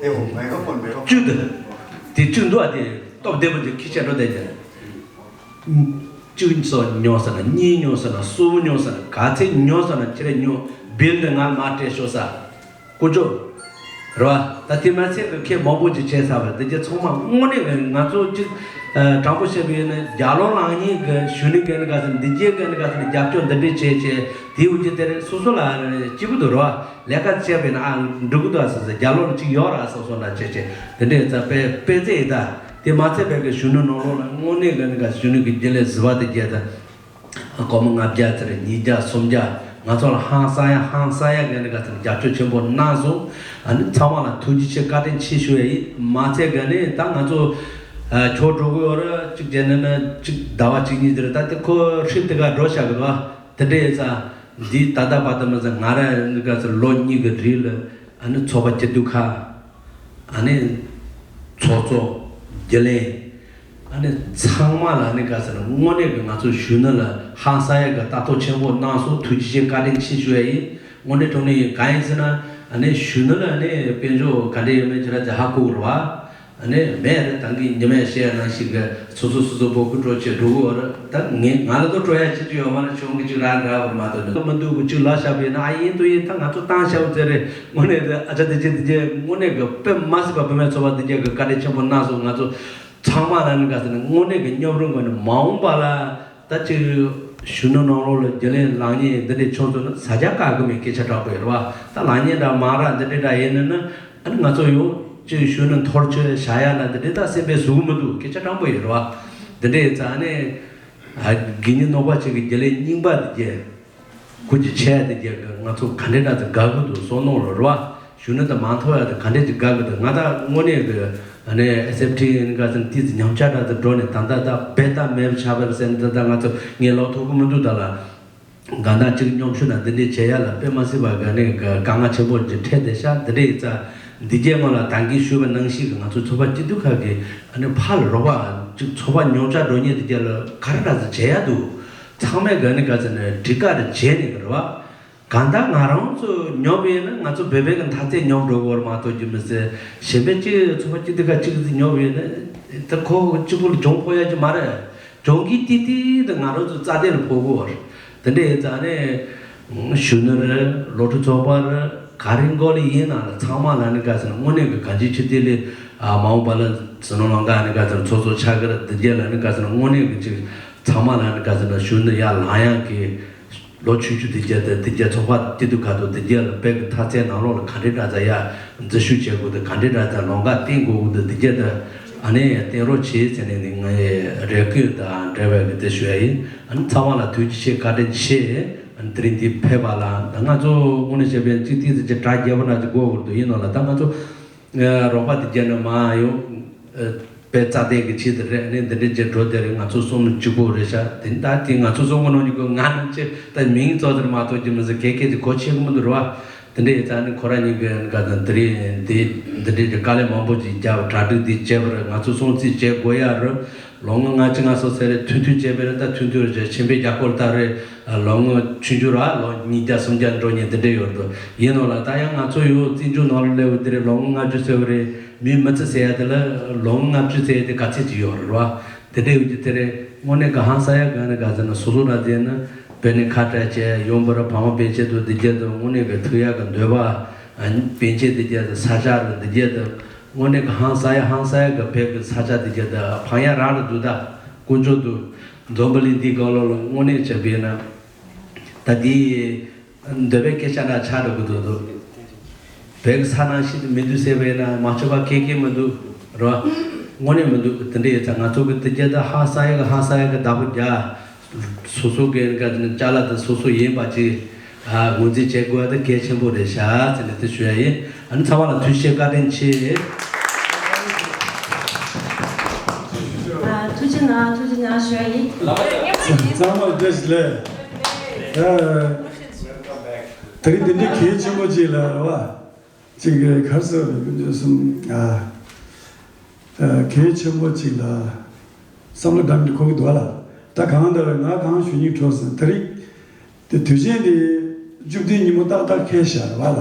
ཨེ་འོ་མའི་ཀྲོ་ཕོན་མའི་ཀྲོ་ཕོན། བཅུ་དེ། དེ་བཅུ་འདུག་ཨ་དེ་སྟོབས་ལྡན་པོ་དེ་ཁྱི་ཆེ་འགྲོ་བསྡད་ཀྱང་། བཅུ་སོ་ཉོ་ས་ན་གཉིས་ཉོ་ས་ན་སོ་བོ་ཉོ་ས་ན་ག་ཚད་ཉོ་ས་ན་ཁྱེད་ར་ཉོ་བིལ་འདི་ང་མ་སྤྲད་ཤོག་ས། ཀུ་ཅོ། རེད་བ། ད་དེ་མ་ཚད་ཀྱི་ཁེ་མང་པོ་ཅིག་བྱས་ཚར་བ་འདི་གྱད་ཚང་མ་དངོས་གནས་ཀྱི་ང་ཚོ་གཅིག་ཨ་དྲང་པོ་བཤད་པ་ཡིན་ན་རྒྱ་ལོ་ལངས་ཉིན་གྱི་གཞོན་ནུ་གན་ག་ཚོད་འདི་གྱད་གན་ག་ཚོད་རྒྱབ་སྐྱོར་འདི་འདྲས་བྱས་བྱས་དེའི་འུ་ཅི་དེར་སོ་སོ་ལ་སྐྱིད་པོ་འདུག་རེད་བ། ལས་ཀ་བྱས་པས་ན་ཨ་འགྲིག་གི་འདུག་ཨ་ཟེར་ཟེར། རྒྱ་ལོ་ལ་གཅིག་ཡོད་ར་སོ་སོ་ན་བྱས་བྱས་དེ་འདྲས་ཙ་དཔེ་དཔེ་རྩེ་ཡིན། ད་དེ་མ་ཚད་པའི་གི་གཞོན་ནུ་ནང་ལོགས་ལ་དངོས་གནས་གན་ག་གཞོན་ནུ་གི་རྒྱུན་ལས་བཟི་བ་དེ་གྱད་ད། སྒོར་མོ་ལྔ་བརྒྱ་ཙམ་རེ་ཉིས་བརྒྱ་སུམ་བརྒྱ་ང་ཚོ་ལ་ཧང་སང་ཡ་ཧང་སང་ཡ་གི་ནི་ག་ཚོད་རྒྱབ་སྐྱོར་ཆེན་པོ་གནང་སོང་། ཨ་ནི་ཚང་མ་ལ་ཐུགས་རྗེ་ཆེ་བཀའ་དྲིན་ཆེ་ཞུ་ཡ་ཡིན། མ་ཚད་ག་ནི་ད་ང་ཚོ་ཨ་ཁྱོད་འགྲོ་གི་ཡོད་རེད། གཅིག་བྱས་ནས་ནི་གཅིག་ཟླ་བ་གཅིག་གཉིས་དེ་རེད། ད་དེ་ཁོ་ཧྲིབ་དེ་ག་འགྲོ་བཞག་གི་འདུག་ཨ། དེ་འདྲ་ཡིན་ཙང་འདི་ད་ལྟ་བར་དུ་མ་ཟད་ང་ར་ནི་ག་ཚོད་ལོ་གཉིས་ཀྱི་རིང་ལ་ཨ་ནི་ཚོགས་པ་སྐྱིད་སྡུག་ཁག་ཨ་ནི་ཚོགས་གཙོ་རྒྱུན་ལས། ཨ་ནི་ཚང་མ་ལ་ནི་ག་ཟེར་ན་དངོས་གནས་ཀྱི་ང་ཚོ་གཞོན་ནུ་ལ་ཧང་སང་ཡ་གི་ལྟ་རྟོག་ཆེན་པོ་གནང་སོང་། ཐུགས་རྗེ་ཆེ་བཀའ་དྲིན་ཆེ་ཞུ་ཡ་ཡིན། དངོས་གནས་དྲང་གནས་ཡིན། གང་ཡིན་ཟེར་ན་ཨ་ནི་གཞོན་ནུ་ལ་ཨ་ནི་དཔལ་འབྱོར་ག་འདྲ་ཡོད་མེད་ཁྱེད་རང་ཚོ་ཧ་གོ་གི་རེད་བ། ཨ་ནི་མེད་རེད། ད་གིན་ཉི་མས་བཤད་ནང་བཞིན་གི་སོ་སོ་སོ་སོ་སྤོ་སྐུ་འགྲོ་བྱེད་འགྲོ་གི་ཡོད་རེད། ད་ངས་ང་ལ་ལྟོས་འགྲོ་ཡ་ཅི་ཅི་ཡོད་མ་རེད། གཞུང་གི་ཅིག་ར་འདྲ་བར་མ་གཏོགས་ནི་མི་འདུག་གི་ཅིག་ལ་བཞག་པ་ཡིན་ན་ཨ་ཡིན་དུ་ཡིན། ད་ང་ཚོ་བཏང་བཞག་པ་ཟེར་རེད། དངོས་གནས་དེ་ཨ་ཅག་དེ་ཅི་དེ་ཅི་དངོས་གནས་གི་དཔེ་མ་སྲིད་པ་བུད་མེད་ཚོ་བ་དེ་ཅི་གི་བཀའ་དྲིན་ཆེན་པོ་གནང་སོང་། ང་ཚོ་ཚང་མ་ལ་ནི་ག་ཟེར་ན་དངོས་གནས་ཀྱི་སྙོབ་རུང་གི་ནི་མ་འོངས་པ་ལ་ད་ཅིག་གཞོན་ནུ་ནང་ལོགས་ལ་རྒྱུན་ལས་ལངས་ཉེས་འདི་འདྲའི་ཆུང་ཚོ་ནི་ཟ་རྒྱ་བཀག་གི་མེད། སྐད་ཆ་དྲང་པོ་ཡོད་རེད་བ། ད་ལངས་ཉེས་འདྲ་མ་ར་འདི་འདྲའི་འདྲ་ཡིན་ནི་ནི་ཨ་ནི་ང་ཚོ་ཡོང་ཅིག་གཞོན་ནུ་འཐོར་ཆོས་བྱ་ཡ་ན་འདི་འདྲའི་ད་སེམས་པའི་ཟུག་མི་འདུག་སྐད་ཆ་དྲང་པོ་ཡོད་རེད་བ། འདི་འདྲའི་ཡིན་ཙང་ཨ་ནི་ཨ་དགེ་བསྙེན་ནོར་བ་ཆེ་གི་རྒྱུན་ལས་རྙིང་པ་འདི་གྱད། ཁོ་ཅིག་བྱས་ཏེ་རྒྱལ་ཁབ་ང་ཚོ་ག་འདྲས་འདྲ་ཚོ་དགའ་གི་འདུག་བསམ་མནོ་ལོ་རེད་བ། གཞོན་ནུ་དང་མ་མཐོང་ཡ་དེ་ག་འདྲས་ཅིག་དགའ་གི་འདུག་ང་ད་དངོས་གནས་ཀྱི་ཨ་ནི་ཨེ་སི་ཨེཕ་ཊི་ཨེན་ག་ཚོད་ཏིས་ཉམས་ཆག་འདྲ་ཚོ་འགྲོ་ནས་ད་ལྟ་ད་བེད་ད་མེད་པ་ཆགས་པ་རེད་ཟེར་ནས་ད་ལྟ་ང་ཚོ་ངས་ལོག་ཐུབ་ཀྱི་མི་འདུག་ད་ལ་གང་ལྟར་ཅིག་སྙོམ་ཆུང་ན་འདི་འདྲས་བྱེད་ཡ་ལ་དཔེ་མ་སྲིད་པ་ག་ནས་དཀའ་ངལ་ཆེན་པོ་ཅིག་འཕྲད་བསྡད་ཤག་འདི་འདྲས་ཡིན་ཙང་འདི་རྗེས་སྔོན་ལ་ད་གིན་ཞུས་པ་ནང་བཞིན་གྱི་ང་ཚོ་ཚོགས་པ་སྐྱིད་སྡུག་ཁག་གི་ཨ་ནི་ཕར་ལ་རོགས་པ་ཅིག་ཚོགས་པ་ཉམས་ཆག་འགྲོ་མཁན་འདི་རྒྱ་ལ་ག་རེ་འདྲ་ཚོ་བྱེད་ཡ་འདུག་ཚང་མས་ག་ནི་ག་ཚོད་ནས་འགྲིག་ག་རེ་བྱས་ནས་གི་རེད་བ། གང་ལྟར་ང་རང་ཚོ་ཉོབ་ཡོད་ན་ང་ཚོ་བོད་པའི་གི་མཐའ་ཚད་ཉོབ་འགྲོ་གི་རེད་མ་གཏོགས་རྒྱུ་མི་སྲིད། གཞན་པའི་གཅིག་ཚོགས་པ་གཅིག་དེ་ག་གཅིག་ཙམ་ཉོབ་ཡོད་ན་ད་ཁོ་གཅིག་པོ་ལ་གྱོང་ཕོག་ཡ་གི་མ་རེད། གྱོང་གི་ཏིག་ཏིག་དེ་ང་རང་ཚོ་རྩ་དེ་ལ་ཕོག་གི་རེད། དེ་འདྲ་ཡིན་ཙང་ནས་གཞོན་ནུ་རེད། སློབ་ཕྲུག་ཚོགས་པ་རེད། ག་རེ་མགོ་ལ་ཡིན་ན་ལ་ཚང་མ་ལ་ནི་ག་ཟེར་ན་དངོས་གནས་གི་གང་ཅིའི་ཕྱིར་དེ་ལས་མ་འོངས་པ་ལ་ཟེར་ནོ་ལོང་ག་ནི་ག་ཟེར་ན་ཚོགས་གཙོ་ཆགས་གི་རེད། དེ་རྗེས་ལ་ནི་ག་ཟེར་ན་དངོས་གནས་གི་ཅིག་ཚང་མ་ལ་ནི་ག་ཟེར་ན་གཞོན་ནུ་ཡར་ལངས་ཡག་གི་ལོ་ཆུང་ཆུང་དེ་རྒྱ་དང་དེ་རྒྱ་ཚོགས་པ་སྐྱིད་སྡུག་ཁག་ཏུ་དེ་རྒྱ་ལ་དཔེ་གི་མཐའ་ཚད་ནང་ལོགས་ལ་ག་འདྲའི་འདྲ་ཚ་ཡ་འཛུལ་ཞུགས་བྱེད་དགོས་དང་ག་འདྲའི་འདྲ་ཚ་ལོང་ག་བསྟེན་དགོས་དང་དེ་རྒྱ་དང་ཨ་ནེ་ཡ་བསྟེན་རོགས་བྱེད་ཟེར་ནས་ནི་ངའི་རེ་སྐུལ་དང་འབྲེལ་བའི་གི་དེ་ཞུ་ཡ་ཡིན། ཨ་ནི་ཚང་མ་ལ་ཐུགས་རྗེ་ཆེ་བཀའ་དྲིན་ཆེ། ཨ་ནི་དེ་རིང་འདི་ཕེབས་པ་ལ་ད་ང་ཚོ་དངོས་གནས་བཤད་པའི་གཅིག་ཏིག་ཙམ་གྱི་གྲ་རྒྱས་པོ་འདྲ་ཅིག་དགོས་དགོས་འདུག་ཡིན་ནོ་ལ་ད་ང་ཚོ་རོགས་པ་དེ་རྒྱ་ནས་མ་ཡོང་། དཔེ་རྩ་དེ་གི་ཆེད་དུ་རེད། ནི་འདི་འདྲའི་རྗེས་འགྲོ་དེ་རེད། ང་ཚོ་གསུམ་གཅིག་པོ་རེད་ཤག་དེ་ད་དེ་ང་ཚོ་གསུམ་གི་ནང་ནས་ཀོ་ང་རང་ཆེ་ད་མིང་ཙོག་ཟེར་མ་གཏོགས་ཀྱི་མི་ཟེར་གལ་གལ་ཏེ་གོ་ཆེ་གི་མི་འདུག་རེད་བ། དེ་འདྲའི་ཡིན་ཙང་ནི་ཁོ་རང་གཉིས་ཀྱི་ག་ཚོད་དེ་རིང་དེ་འདི་འདྲའི་གི་དཀའ་ལས་མང་པོ་ཅིག་རྒྱབ་གྲ་སྒྲིག་འདི་བྱས་པ་རེད། ང་ཚོ་གསུམ་རྩིས་བྱེད་དགོས་ཡ་རེད། ལོ་ངོ་ལྔ་བཅུ་ང་སོ་ཟེར་རེད། ཐུང་ཐུང་བྱས་པ་རེད། ད་ཐུང་ཐུང་རེད། ཆེན་པོའི་རྒྱ་སྐོར་ལྟ་རེད། ལོ་ངོ་ཆུང་ཆུང་ར་ལོ་ཉིས་བརྒྱ་སུམ་བརྒྱ་འགྲོ་མཁན་དེ་འདྲ་ཡོད་འདུག་ཡིན་ནོ་ལ་ད་ཡང་ང་ཚོ་ཡོད་བཙན་བྱོལ་ནང་ལ་སླེབས་པ་དེ་རེད། ལོ་ངོ་ལྔ་བཅུ་ཟེར་བ་རེད། མི་མི་ཚེ་ཟེར་ཡ་དེ་ལ་ལོ་ངོ་ལྔ་བཅུ་ཟེར་ཡ་དེ་ག་ཚད་ཅིག་ཡོད་རེད་བ། དེ་འདྲ་ཡོད་ཀྱི་དེ་རེད། དངོས་གནས་ག་ཧང་སང་ཡ་ག་ནས་ག་ཟེར་ན་སོ་སོ་ར་ཟེར་ན་བོད་ནས་ཁ་བྲལ་བྱས་ཡོང་བ་ར་ཕ་མ་སྤུན་མཆེད་དུ་འདི་རྒྱ་དུ་དངོས་གནས་ག་ཐུག་ཡ་ག་འདོད་པ་སྤུན་མཆེད་འདི་རྒྱ་དུ་ས་ཆ་རུ་འདི་རྒྱ་དུ། དངོས་གནས་ཀྱི་ཧང་སང་ཡ་ཧང་སང་ཡ་གི་བོད་ཀྱི་ས་ཆ་དེ་གྱད་དུ་ཕང་ཡ་རང་རེད་འདུག་ད་དཀོན་མཆོག་འདུག་འཛམ་བུ་གླིང་འདི་སྒང་ལོགས་ལ་དངོས་གནས་བྱས་པས་ན་ད་འདི་འདོད་པའི་སྐད་ཆ་འདྲ་ཆགས་འགྲོ་གི་འདུག་འདུག་བོད་ཀྱི་ས་ནང་ཞིག་ཏུ་མི་འདུག་ཟེར་བས་ན་མ་ཆོག་པ་ཁེ་ཁེ་མི་འདུག་རོ། དངོས་གནས་མི་འདུག་དེ་འདྲ་ཡོད་ཙང་ང་ཚོ་གི་དེ་གྱད་དུ་ཧང་སང་ཡ་གི་ཧང་སང་ཡ་གི་བདག་པོ་རྒྱག་སོ་སོ་གི་ཀ་ཅ་ལག་དེ་སོ་སོ་ཡིན་པ་ཅིག་ངོས་འཛིན་བྱེད་དགོས་པ་དེ་གལ་ཆེན་པོ་རེད་ཤག་ཟེར་ནས་དེ་ཞུ་ཡ་ཡིན། ཨ་ནི་ཚང་མ་ལ་ཐུགས་རྗེ་ཆེ་བཀའ་དྲིན་ཆེ། ཨ་ཐུགས་རྗེ་གནང་། ཐུགས་རྗེ་གནང་ཞུ་ཡ་ཡིན། ཚང་མ་བཀྲ་ཤིས་བདེ་ལེགས། ད་རིང་འདི་འདྲའི་གལ་ཆེན་པོ་ཅིག་ལ་རེད་བ། ཅིག་ག་རེ་ཟེར་དགོས་འདུག་སམ། ཨ། གལ་ཆེན་པོ་ཅིག་ལ་བསམ་བློ་བཏང་གི་འཁོར་གི་འདུག་ལ། ད་གང་ལྟར་ང་གང་ཞུ་སྙིང་བྲོ་སོང་། དེ་རིང་དེ་དུས་ཆེན་དེ་བཅུ་བདུན་ཉིན་མོ་ཏག་ཏག་འཁེལ་བཞག་རེད་བ་ལ།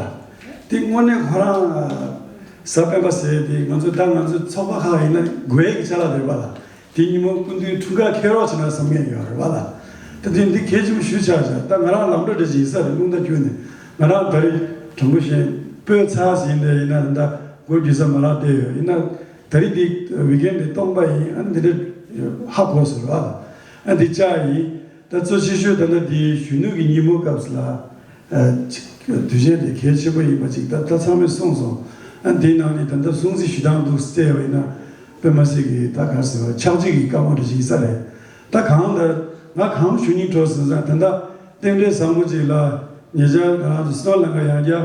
དེ་དངོས་གནས་ཁོ་རང་གཟའ་སྤེན་པ་ཟེར་དེ་ང་ཚོ་ད་ང་ཚོ་ཚོགས་པ་ཁག་ཡིན་ན་དགོས་ཡག་གི་ཅ་ལག་རེད་བ་ལ། དེ་ཉིན་མོ་སྐུ་མདུན་འཁྲུངས་སྐར་འཁེལ་རོགས་བྱེད་ན་བསམ་མཁན་ཡོད་རེད་བ་ལ། ད་དེ་འདི་གལ་ཆེན་པོ་ཞུ་ཆགས་བཞག་ད་ང་རང་ལམ་འགྲོ་འདྲ་ཞིག་ཡིན་ས་རེད། རླུང་རྟ་ཁྱུག་ནས་ང་རང་ད་རེས་དྲང་པོ་བཤད། སྤོས་ཚར་ཟིན་ཏེ་ཡིན་ན་ད་སྒོ་རྒྱུ་ས་མ་ལག་བལྟས་ཡོད། ཡིན་ན་ད་རེས་འདི་ཝི་ཀེན་ཌི་སྟོང་པ་ཡིན། ཨ་ནི་འདི་འདྲ་ཧ་གོ་སོང་ར། ཨ་འདི་བཅར་ཡིན། ད་གཙོ་ཆེ་ཤོས་ད་ལྟ་འདི་གཞོན་ནུ་གི་ཉིན་མོ་སྐབས་སུ་ལ་ཨ་ཅིག་དུས་ཆེན་དེ་གལ་ཆེན་པོ་ཡིན་པ་ཅིག་ད་ད་ཚང་མས་གསུངས་སོང་། ཨ་འདིའི་ནང་ནས་ད་ལྟ་སྲུང་བརྩི་ཞུ་སྟངས་འདུག་བལྟས་པ་ཡིན་ན་དཔེ་མ་སྲིད་ཀྱི་ད་ག་རེ་ཟེར་བ་ཆག་འཇིག་གི་བཀའ་མོལ་རེ་ཞིག་ཡིན་ས་རེད། ད་གང་ལྟར་ང་གང་ཞུ་སྙིང་བྲོ་ཟེར་ཙང་ད་ལྟ་རྟེན་འབྲེལ་བཟང་པོ་ཅིག་ལ་ཉེ་ཆར་ང་རང་ཚོ་སྲིད་དོན་ལྷན་ཁང་ཡང་བསྐྱར་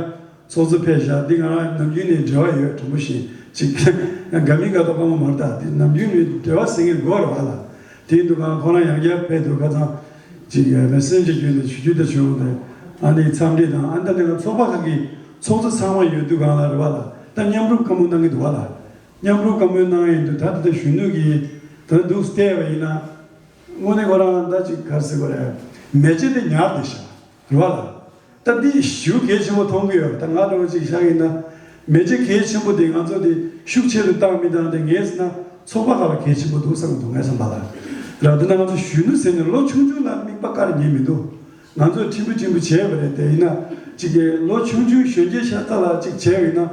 ཚོགས་གཙོ་ཕེབས་བཞག་འདི་ང་རང་ནམ་རྒྱུན་ནས་འབྲེལ་བ་ཡོད། དྲང་པོ་བཤད་ཅིག་དགའ་མིན་དགའ་ཐོག་སྐར་མ་མར་ད་འདི་ནམ་རྒྱུན་ནས་འབྲེལ་བ་ཟེར་མཁན་དགོས་རེད་བ་ལ། དེའི་འདུག་གང་ཁོ་རང་ཡང་བསྐྱར་ཕེབས་འདུག་ཁ་སང་ཅིག་མེ་སེན་ཇར་བརྒྱུད་ནས་ཞུ་རྒྱུ་དེ་བྱུང་སྟེ། ཨ་ནི་འཚམས་འདྲི་དང་ཨ་ད་འདི་ང་ཚོགས་པ་ཁག་གི་ཚོགས་གཙོ་ཚང་མ་ཡོད་དུས་གང་ལ་རེད་བ་ལ། ད་མཉམ་རུབ་བཀའ་མོལ་གནང་གི་འདུག་བ་ལ། མཉམ་རུབ་བཀའ་མོལ་གནང་ཡིན་དུས་ད་ལྟ་གཞོན་ནུ་གིས་ད་ལྟ་འདུག་བལྟས་པ་ཡིན་ན། དངོས་གནས་ཁོ་རང་ད་ཅིག་ག་རེ་ཟེར་དགོས་རེད། མེ་ལྕེ་དེ་ཉར་བསྡད་ཤག་རེད་བ་ལ། ད་འདི་ཞེ་པོ་གལ་ཆེན་པོ་མཐོང་གི་ཡོད། ད་ང་འདྲ་བོ་ཅིག་བཞག་ཡིན་ན། མེ་ལྕེ་གལ་ཆེན་པོ་དེ་ང་ཚོ་དེ་ཤུགས་ཆེ་རུ་བཏང་མི་བཏང་དེ་ངས་ཟེར་ན་ཚོགས་པ་ཁག་ལ་གལ་ཆེན་པོ་འདུག་བསམ་གྱི་འདུག་ངས་བསམ་པ་ལ། ར་འདི་ན་ང་ཚོ་གཞོན་ནུ་ཟེར་ནས་ལོ་ཆུང་ཆུང་ལ་མིག་དཔེ་དཀར་ཉེན་མི་འདུག་ང་ཚོས་ཕྲན་བུ་ཕྲན་བུ་བྱས་པ་རེད། དེ་ཡིན་ན་ཅིག་གི་ལོ་ཆུང་ཆུང་གཞོན་སྐྱེས་ཤ་སྟག་ལ་ཅིག་བྱས་པ་ཡིན་ན།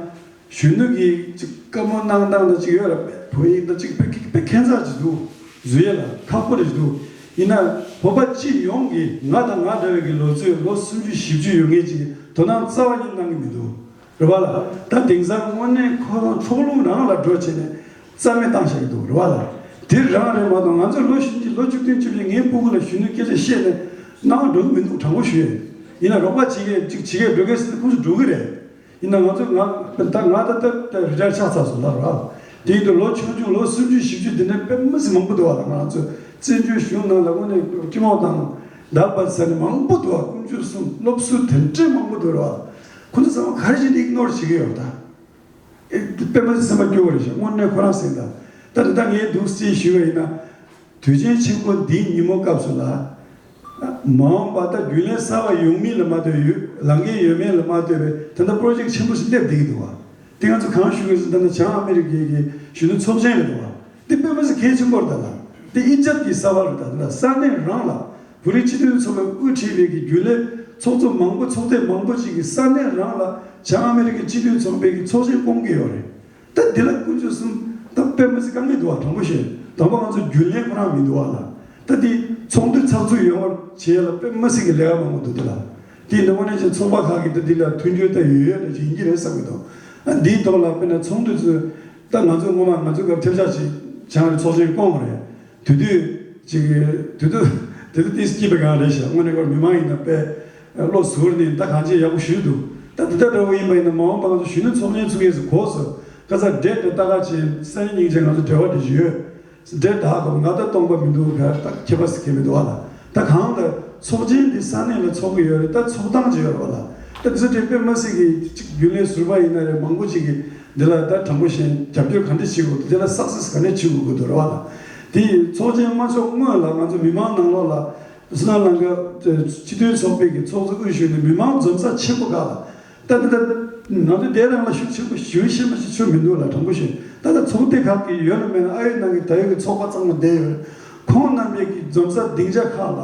གཞོན་ནུ་གི་ཅིག་བཀའ་མོལ་གནང་སྟངས་དང་ཅིག་ཡོད་ར། བོད་ཡིག་དང་ཅིག་དཔེ་དཔེ་ཁྱད་མཚར་ཅིག་འདུག་བཟོ་ཡས་ལ་ཁག་པོ་རེ་ཞིག་འདུག་ཡིན་ན་བོད་པ་སྤྱི་ཡོངས་ཀྱི་ང་དང་ང་འདྲ་བའི་གི་ལོ་ཚོད་ལོ་སུམ་ཅུ་བཞི་བཅུ་ཡོད་མཁན་ཅིག་དོ་སྣང་རྩ་བ་ཉིད་གནང་གི་མི་འདུག་རེད་བ་ལ། ད་དེང་སང་དངོས་གནས་ཁོ་རང་ཕྱོགས་ལྷུང་རང་ལ་འགྲོ་བྱས་ནས་རྩ་མེད་བཏང་བཞག་གི་འདུག་རེད་བ་ལ། དེ་རང་རེད་མ་གཏོགས་ང་ཚོ་ལོ་བཞི་བཅུ་ལོ་བཅུ་བདུན་བཅུ་བཞི་ངའི་སྤུ་གུ་ལ་གཞོན་ནུའི་སྐད་ཆ་བཤད་ནས་སྣང་བ་འགྲོ་གི་མི་འདུག་དྲང་པོ་ཞུ་ཡས། ཡིན་ན་རོགས་པ་བྱེད་མཁན་ཅིག་བྱེད་མཁན་འགྲོ་མཁན་ཟེར་ན་ཁོང་ཚོ་འགྲོ་གི་རེད། ཡིན་ན་ང་ཚོ་ང་ད་ང་ད་ད་ད་རི་ཊ་ཡར་ཆགས་ཚར་སོང་ལབ་ར། དེ་ཡིན་དུས་ལོ་ཆུང་ཆུང་ལོ་སུམ་ཅུ་བཞི་བཅུ་དེ་འདྲ་དཔེ་མི་སྲིད་མང་པོ་འདུག་བ་ལ། ང་ཚོ་བཙན་བྱོལ་གཞུང་ནང་ལ་དངོས་གནས་སྤྱི་དམངས་དང་ལྡན་པ་ཟེར་ནས་མང་པོ་འདུག་བ། དཀོན་མཆོག་གསུམ་སློབ་ཟུར་དེ་འདྲས་མང་པོ་འདུག་ར། ཁོ་ཚོ་ཚང་མ་ག་རེ་བྱས་ནས་ཨིག་ནོར་བྱེད་ཀྱི་ཡོད་ད། ཨེ་དཔེ་མི་སྲིད་སེམས་པ་སྐྱོ་བོ་རེད་ཤག་དངོས་གནས་ཁོ་རང་སེམས་ད། ད་དེ་ད་ངས་འདུག་སེ་ཞུས་པ་ཡིན་ན། དུས་ཆེན་ཆེན་པོ་འདིའི་ཉིན་མོ་སྐབས་སུ་ལ། མ་འོངས་པ་ད་རྒྱུན་ལས་གསར་བ་ཡོང་མིན་ལ་མ་ལྟོས་ཡོད་ལངས་མཁན་ཡོད་མེད་ལ་མ་ལྟོས་པའི་ད་ལྟ་པོ་རོ་ཇེག་ཆེན་པོ་ཞིག་སླེབས་བསྡད་ཀྱི་འདུག་བ། དེ་ང་ཚོ་གང་ཞུ་གི་ཟེར་ད་ལྟ་བྱང་ཨ་མི་རི་ཀའི་གི་གཞོན་ནུ་ཚོགས་ཆེན་རེད་འདུག་བ། དེ་དཔེ་མི་སྲིད་གལ་ཆེན་པོ་རེད་ད་ལ། དེ་ཨི་ཇབ་ཀྱི་གསར་བ་རེད་ད་ལ། ས་གནས་རང་ལ་བོད་རིགས་སྤྱི་མཐུན་ཚོགས་པས་དབུ་ཁྲིད་པའི་གི་རྒྱུན་ལས་ཚོགས་གཙོ་མང་པོ་ཚོགས་སྡེ་མང་པོ་ཅིག་གིས་ས་གནས་རང་ལ་བྱང་ཨ་མི་རི་ཀའི་སྤྱི་མཐུན་ཚོགས་པའི་གི་ཚོགས་ཆེན་སྐོང་གི་ཡོད་རེད། ད་འདི་ལ་དཀོན་མཆོག་གསུམ་ད་དཔེ་མི་སྲིད་དཀའ་ངལ་འདུག་བ། དྲང་པོ་བཤད་དང་པོ་ང་ཚོ་རྒྱུན་ལས་ཁོ་རང་མི་འདུག་བ་ལ། ད་འདི་ཚོགས་འདུ་ཚགས་ཚུད་ཡོང་བར་བྱེད་ཡ་ལ་དཔེ་མི་སྲིད་ཀྱི་ལས་ཀ་མང་པོ་འདུག་འདི་ལ། དེ་འདི་དངོས་གནས་ཀྱི་ཚོགས་པ་ཁག་གིས་ད་འདི་ལ་མཐུན་འགྱུར་ད་ཡོད་ཡོད་ལ་ཅིག་ཡིན་གྱི་རེད་བསམ་གྱི་འདུག་ཨ་འདིའི་ཐོག་ལ་དཔེར་ན་ཚོགས་འདུ་ཚོས་ད་ང་ཚོ་སྔོན་མ་ང་ཚོའི་སྐབས་ཐེབས་ཆག་ཅིག་བྱང་རི་ཚོགས་ཆེན་བསྐོང་བ་རེད། དེ་དུས་ཅིག་དེ་དུས་དེ་དུས་ཏིས་སྐྱིད་པའི་སྒང་རེད་ཤག་དངོས་གནས་ཁོ་མི་མང་ཡིན་ན་དཔེ་བློ་གཟུར་ནས་ད་གང་ཅི་ཡག་པོ་ཞུས་འདུག་ད་དེ་ལྟ་འདྲ་བོ་ཡིན་པ་ཡིན་ན་མ་འོངས་པ་ང་ཚོ་གཞོན་ནུ་ཚོགས་ཆེན་ཚུགས་ཡས་སུ་གོ་སོང་། ཁ་ཚ་འདྲེ་དེ་ལྟ་ག་ཅིག་སང་ཉིན་སྙིང་རྗེ་ང་ཚོ་འབྲེལ་བ་འདི་ཞུ་ཡོད། འདྲེ་ད་གོ་ང་ད་སྟོང་པ་མི་འདུག་ག་ད་ཁྱད་པར་སི་ཁྱད་མི་འདུག་བ་ལ། ད་གང་ལྟར་ཚོགས་ཆེན་འདི་ས་གནས་ལ་ཚོགས་ཀྱི་ཡོད་རེད། ད་ཚོགས་སྟངས་ཅིག་ཡོད་རེད་བ་ལ། ད་འདི་ཚོ་དེ་དཔེ་མི་སྲིད་ཀྱི་ཅིག་རྒྱུན་ལས་ཟུར་པ་ཡིན་ན་རེད། མང་པོ་ཅིག་གིས་འདི་ལ་ད་དྲང་པོ་བཤད་རྒྱབ་སྐྱོར་ག་འདྲ་བྱེད་དགོས་འདུག་འདི་ལ་སག་སེ་སི་ག་འདྲ་བྱེད་དགོས་ཀྱི་འདུག་རེད་བ་ལ། དེ་ཡིན་ཚོགས་ཆེན་མ་ཚོགས་སྔོན་ལ་ང་ཚོ་མི་མང་ནང་ལོགས་ལ་སི་ན་ལང་ཀ་སྤྱི་མཐུན་ཚོགས་པའི་གི་ཚོགས་གཙོ་དབུ་བཞུགས་ནས་མི་མང་འཛོམས་ས་ཆེན་པོ་ཁག་ལ། ད་ད་ད་ང་ཚོ་དེ་རང་ལ་ཤུགས་ཆེན་པོ་ཞུ་ཤེས་མ་ཤེས་ཆོ་མི་འདུག་ལ། དྲང་པོ་བཤད་ད་ལྟ་ཚོགས་སྡེ་ཁག་གི་ཡོད་ན་མེད་ན་ཨ་ཡོད་ནང་གི་ད་ཡོད་ཀྱི་ཚོགས་པ་ཚང་མ་བསྡད་ཡོད། ཁོང་རྣམ་པའི་གི་འཛོམས་ས་སྡིངས་ཆ་ཁག་ལ་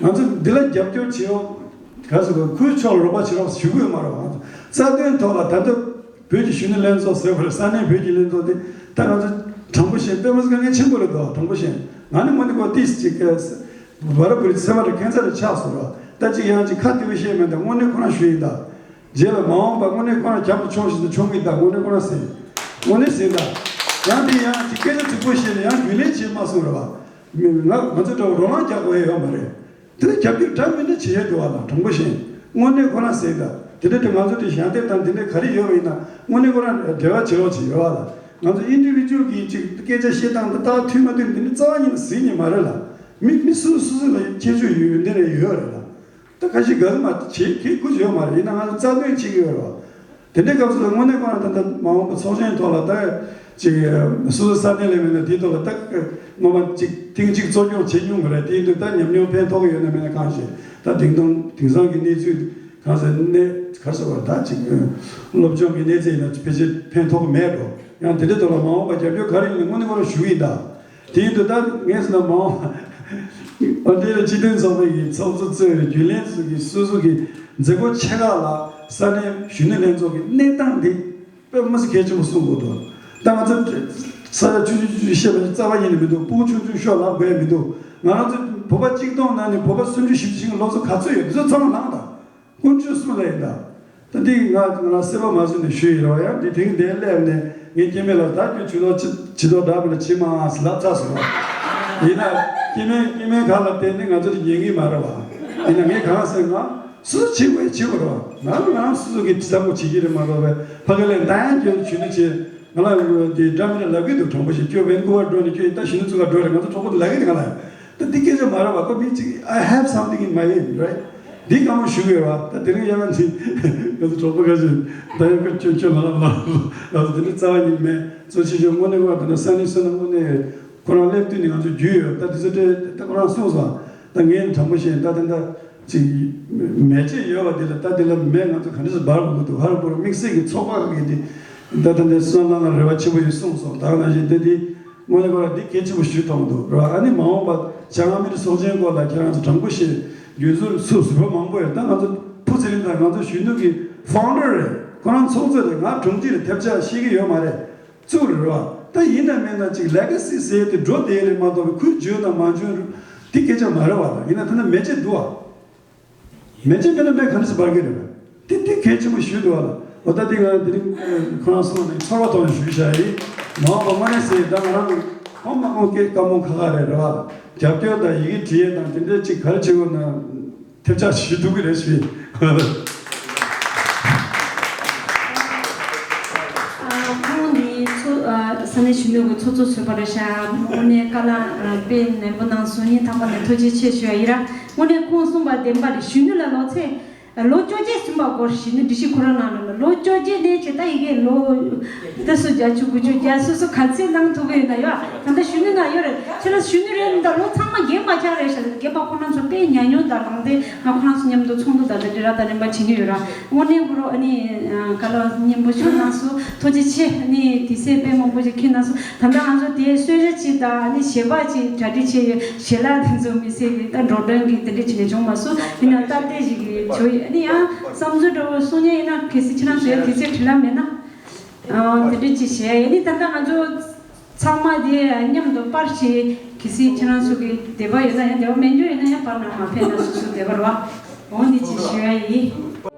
ང་ཚོ་འདི་ལ་རྒྱབ་སྐྱོར་བྱེད་རོགས་ག་ཟེར་དགོས། ཁོའི་ཕྱོགས་ལ་རོགས་པ་བྱེད་རོགས་ཞུ་གི་ཡོད་མ་རེད། ང་ཚོ་རྩ་དོན་ཐོག་ལ་ད་ལྟ་བོད་ཀྱི་གཞོན་ནུ་ལྷན་ཚོགས་ཟེར་བ་རེད། ས་གནས་བོད་ཀྱི་ལྷན་ཚོགས་དེ་ད་ང་ཚོ་དྲང་པོ་བཤད་དཔེ་མི་སྲིད་དཀའ་ངལ་ཆེན་པོ་རེད་འདུག་དྲང་པོ་བཤད་ང་ནི་དངོས་གནས་ཁོ་ཏིས་ཅིག་ག་བར་བར་ཚེ་མ་རེད། ཁྱད་མཚར་རེ་ཆགས་སོང་ར། ད་ཅིག་ཡང་ཅིག་ཁ་ཏི་བི་བཤད་མེད་ད་དངོས་གནས་ཁོ་རང་ཞུ་ཡིན་ད། རྗེས་ལ་མ་འོངས་པ་དངོས་གནས་ཁོ་རང་རྒྱབ་ཏུ་ཕྱོགས་བཞིན་དུ་མཆོང་གི་ད་དངོས་གནས་ཁོ་རང་ཟེར། དངོས་གནས་ཟེར་ད། ཡང་དེ་ཡང་ཅིག་སྐད་ཆ་དྲང་པོ་བཤད་ན་ཡང་རྒྱུན་ལས་བྱེད་མ་སོང་ར་བ། མི་ང་ང་ཚོ་འདྲ་བོ་རོ་ལངས་རྒྱག་དགོས་ཡ་ཡོད་མ་རེད། དེ་ལ་རྒྱབ་སྐྱོར་འདྲ་མི་འདྲ་བྱེད་ཡ་འདུག་བ་ལ། དྲང་པོ་བཤད། དངོས་གནས་ཁོ་རང་ཟེར་ད། དེ་འདྲ་དེ་ང་ཚོ་དེ་ཞལ་འདེབས་དང་དེ་འདྲ་ག་རེ་ཡོད་པ་ཡིན་ན་དངོས་གནས་ཁོ་རང་འབྲེལ་བ་བྱེད་རོགས་བྱེད་ཡོད་བ་ལ། ང་ཚོ་ཨིན་ཌི་བི་ཇུ་ཨལ་གྱི་ཅིག་སྐད་ཆ་བཤད་སྟངས་དང་ད་མཐུན་མ་མཐུན་དེ་འདྲ་རྩ་བ་ཉིད་ནས་ཟིན་ནི་མ་རེད་ལ། མི་མི་སུ་སུ་སུ་ལ་ཁྱད་ཆོས་ཡོད་འདི་རེ་ཡོད་རེད་ལ། ད་ཁ་ཤས་དགའ་གི་མ་བྱེད་གི་དགོས་ཡོད་མ་རེད། ཡིན་ན་ང་ཚོ་རྩ་དོན་བྱེད་ཀྱི་ཡོད་རེད་བ། དེ་འདྲའི་སྐབས་སུ་ལ་དངོས་གནས་ཁོ་རང་ད་ལྟ་མ་འོངས་པ་ཚོགས་ཆེན་ཐོག་ལ་ད་ཅིག་སོ་སོ་ས་གནས་ལ་མེད་ན་དེའི་ཐོག་ལ་ད་སྔོན་མ་ཅིག་ཐེངས་གཅིག་གཙོ་སྐྱོང་བྱེད་མྱོང་གི་རེད། དེ་ཡིན་དུས་ད་ཉམས་མྱོང་ཕན་ཐོགས་ཀྱི་ཡོད་ན་མེད་ན་གང་ཤེས། ད་དེང་དང་དེང་སང་གི་གནས་ཚུལ་གང་ཟེར་གནས་ག་རེ་ཟེར་བ་ད་ཅིག་སློབ་སྦྱོང་གི་གནས་ཚད་ཡིན་ན་ཕལ་ཆེར་ཕན་ཐོགས་ཀྱི་མེད་འགྲོ། ཡང་དེ་འདྲའི་ཐོག་ལ་མ་འོངས་པ་རྒྱབ་སྐྱོར་ག་རེ་ཡིན་ན་དངོས་གནས་ཁོ་རང་ཞུ་གི་ཡིན་ད། དེ་ཡིན་དུས་ད་ངས་ཟེར་ན་མ་འོངས་ཨོ་སྟྲེ་ལི་ཡ་སྤྱི་མཐུན་ཚོགས་པའི་གི་ཚོགས་གཙོ་གཙོས་རྒྱུན་ལས་ཚོ་གི་སོ་སོ་གི་ མཛད་སྒོ་ཆེ་ཁག་ལ་ས་གནས་གཞོན་ནུ་ལྷན་ཚོགས་ཀྱི་གནས་སྟངས་འདི་དཔེ་མི་སྲིད་གལ་ཆེན་པོ་གསུང་དགོས་འདུག་ད་ང་ཚོ་ས་ཆ་ཆུང་ཆུང་ཆུང་ཆུང་བཤད་པ་ཞིག་རྩ་བ་ཉིད་ནས་མི་འདུག་སྤུ་གུ་ཆུང་ཆུང་ཤོག་ལབ་དགོས་མི་འདུག་ང་རང་ཚོ་བོད་པ་གཅིག་སྟོང་ནང་ནས་བོད་པ་སུམ་ཅུ་བཞི་བཅུ་ཞིག་སློབ་གསོ་ག་ཚོད་ཡོད། འདི་ཚོ་ཚང་མ་ལངས་དང་། དཀོན་མཆོག་གསུམ་ལ་ཡིན་ད། ད་འདི་ང་ང་སེམས་པ་མ་བཟོད་ནས་ཞུས་ཡིན་རོགས། ཡང་འདི་དེང་འདིར་སླེབས་ནས་ངས་སྐྱེ་དམན་ལ་ད་ཁྱོད་ཇུས་གཏོགས་ཅི་ཇུས་གཏོགས་འདྲ་མི་འདྲ་བྱེད་མ་ཟེར་ལབ་ཚར་སོང་། ཡིན་ན་སྐྱེ་དམན་སྐྱེ་དམན་ཁག་ལ་བརྟེན་ནས་ང་ཚོ་ལ་ཉན་གི་མ་རེད་བ། ཡིན་ན་ངས་གང་ཟེར་ང་སོ་སོ་བྱེད་དགོས་བྱེད་དགོས་རེད་བ། ང་ང་རང་སོ་སོ་གི་བསམ་བློ་བྱེད་ཀྱི་རེད་མ་གཏོགས་པའི་ཕ་གི་ལ་ད་ཡང་ཁྱོད་ཇུས་གཏོགས་བྱེད། ང་ལ་དེ་འདྲ་མི་འདྲ་ལབ་ཀྱི་འདུག་དྲང་པོ་ཞིག་ཁྱོད་ཝེན་ཀུ་ཝར་འགྲོ་ནས་ཁྱོད་ད་གཞོན་ནུ་ཚོ་ག་འགྲོ་རེད། ང་ཚོ་གྲོགས་པོ་ལབ་ཀྱི་འདུག་ང་ལ། ད་འདི་སྐད་ཆ་མ་རེད་བ། ཁོ་མི་གཅིག I have something in my head, right? འདི་གང་མང་ཞུ་དགོས་བ། ད་དེ་རིང་ཡང་ང་ཚོ་གྲོགས་པོ་ཁ་ཤས་ད་ཡང་ཁོ་ཁྱོད་ཁྱོད་ང་ལ་མ་ལབ། ང་ཚོ་དེ་འདྲ་རྩ་བ་ཉིད་མེད། གཙོ་ཆེ་ཤོས་དངོས་གནས་ཁོ་ད་ནི་ས་གནས་སོ་ན་དངོས་གནས་ཁོ་རང་སླེབས་དུས་ནས་ང་ཚོ་རྒྱུས་ཡོད། ད་དེ་ཚོ་དེ་ད་ཁོ་རང་གསུངས་སོང་། ད་ངས་དྲང་པོ་བཤད་ད་དེ་འདྲ། ཅིག་མེ་ལྕེ་ཡོད་པ་འདི་ལ་ད་འདི་ལ་མེ་ང་ཚོ་ག་འདྲ་སེ་འབར་དགོས་འདུག་ཧ་རུ་པུ་རུ་དམིགས་བསལ་གྱི་ཚོགས་པ་གི་འདི་ད་ད་འདི་སོང་ལ་ང་རེ་བ་ཆེན་པོ་ཡོད་གསུངས་སོང་། ད་ནང་བཞིན་འདི་འདི་དངོས་གནས་ཁོ་ར་འདི་གལ་ཆེན་པོ་ཞུ་མཐོང་འདུག་ར། ཨ་ནི་མ་འོངས་པ་བྱང་ཨ་མི་རི་ཚོགས་ཆེན་སྐོར་ལ་ཁྱེད་རང་ཚོ་དྲང་པོ་བཤད། རྒྱུན་ཚོགས་སུ་ཟུར་པ་མང་པོ་ཡོད། ད་ང་ཚོ་ཕུ་ཚེ་རིང་དང་ང་ཚོ་གཞོན་ནུ་གི་ཕའུན་ཌར་རེད། ཁོ་རང་ཚོགས་གཙོ་རེད། ང་དྲུང་ཆེ་རེད། ཐེབས་ཆག་ཤེས་ཀྱི་ཡོད་མ་རེད། གཙུག་རེད་བ། ད་ཡིན་ན་མིན་ན་ཅིག་ལེ་ག་སི་ཟེར་དེ་འགྲོ་བསྡད་རེད་མ་གཏོགས་ཁོས་འཇོན་དང་མ་འཇོན་རུ་དེ་སྐད་ཆ་མ་རེད་བ། ད་ཡིན་ན་ད་ན་མེ་ལྕེ་འདུག་བ། མེ་ལྕེ་མེད་ན་མེ་ག་འདྲ་སེ་འབར་གི་རེད་བ། དེ་དེ་གལ་ཆེན་པོ་ཞུས་འདུག་བ་ལ། འོ་ད་དེ་ང་དེ་རིང་ཁོ་རང་སོང་ནས་ཚོར་བ་ཐོག་ནས་ཞུས་བྱ་ཡིན། མ་འོངས་པ་དངོས་གནས་ཟེར་ད་ང་རང་ཧོམ་མ་ཁོང་སྐད་བཀའ་མོལ་ཁ་ཁ་རེད་རེད་བ། རྒྱབ་སྐྱོར་དང་ཡི་གེ་བྲིས་ཡས་དང་དེ་འདྲའི་ཅིག་ག་རེ་བྱེད་དགོས་ན། ཐེབས་ཆག་ཞུ་ཐུབ་ཀྱི་རེད་ཞུ། ཁོང་ནི་ཚོ་ས་གནས་གཞོན་ནུ་གི་ཚོགས་གཙོ་ཟུར་པ་རེད་ཤག་དངོས་གནས་བཀའ་སློབ་དཔེ་ནན་པོ་གནང་སོང་། སྙིང་ཐག་པ་ནས་ཐུགས་རྗེ་ཆེ་ཞུ་ཡ་ཡིན་ར། དངོས་གནས་ཁོང་གསུངས་པ་བདེན་པ་རེད། གཞོན་ནུ་ལ་ལོ་ཚད་ལོ་བཅོ་བརྒྱད་ཟིན་པ་སྐོར་གཞོན་ནུ་སྒྲིག་གཞི་ཁོ་རང་ནང་ལ་ལོ་བཅོ་བརྒྱད་ནས་བྱས་ད་ཡི་གེ་ལོ་ད་སུ་བརྒྱད་ཅུ་དགུ་བཅུ་བརྒྱད་སོ་སོ་ག་ཚད་གནང་ཐུབ་ཀྱི་ཡོད་ན་ཡོད། ད་ལྟ་གཞོན་ནུ་ན་ཡོད་རེད། ཁྱེད་རང་གཞོན་ནུ་རེད། ད་ལོ་ཚང་མ་རྒན་པ་ཆགས་རེད་ཤག་རྒན་པ་ཁོ་རང་ཚོ་དཔེ་ཉམས་མྱོང་དང་ལངས་ཏེ་ང་ཁོ་རང་ཚོ་མཉམ་དུ་ཚོགས་འདུ་དང་དེ་འདྲ་ར་དང་ལེན་པ་བྱེད་ཀྱི་ཡོད་ར། དངོས་གནས་ཁོ་རང་ཨ་ནི་ག་ལ་སྙན་པོ་ཞུ་གནང་སོང་། ཐུགས་རྗེ་ཆེ། ཨ་ནི་དུས་ཚོད་དཔེ་མང་པོ་ཞིག་ཁྱེར་གནང་སོང་། ད་ལྟ་ང་ཚོ་དེ་གསོལ་ཇ་ཅིག་དང་ཨ་ནི་ཞལ་འབག་ཅིག་གྲ་སྒྲིག་བྱས་ཡོད། ཞལ་ལག་དེ་ཚོ་མི་སེར་གྱི་ད་འགྲོ་གྲོན་གྱི་དེ་འདྲ་བྱས་ནས་བྱུང་མ་སོང་། ཡིན་ན་སྟབས་བདེ་ཞིག་གི་བྱུང་ཡོད། ཨ་ནི་ཡང་བསམ་ཚུལ་འདྲ་བོ་གསུང་མཁན་ཡིན་ན་གལ་སྲིད་ཁྱེད་རང་ཚོའི་དུས་ཚོད་བྲེལ་ལ་མེད་ན། ཨ་དེ་འདྲ་ཅིག་བྱས་ཡིན་ནི་ད་ལྟ་ང་ཚོ་ཚང་མ་དེ་མཉམ་དུ་པར་ཞིག་གལ་སྲིད་ཁྱེད་རང་ཚོ་གི་དད་པ་ཡོད་ན་ཡང་དད་པ་མེད་རྒྱུ་ཡོད་ན་ཡང་པར་ནང་མ་ཕེབས་ན་སོ་སོ་དད་པ་རེད་བ། འོ་འདི་ཅིག་ཞུ་ཡ་ཡིན།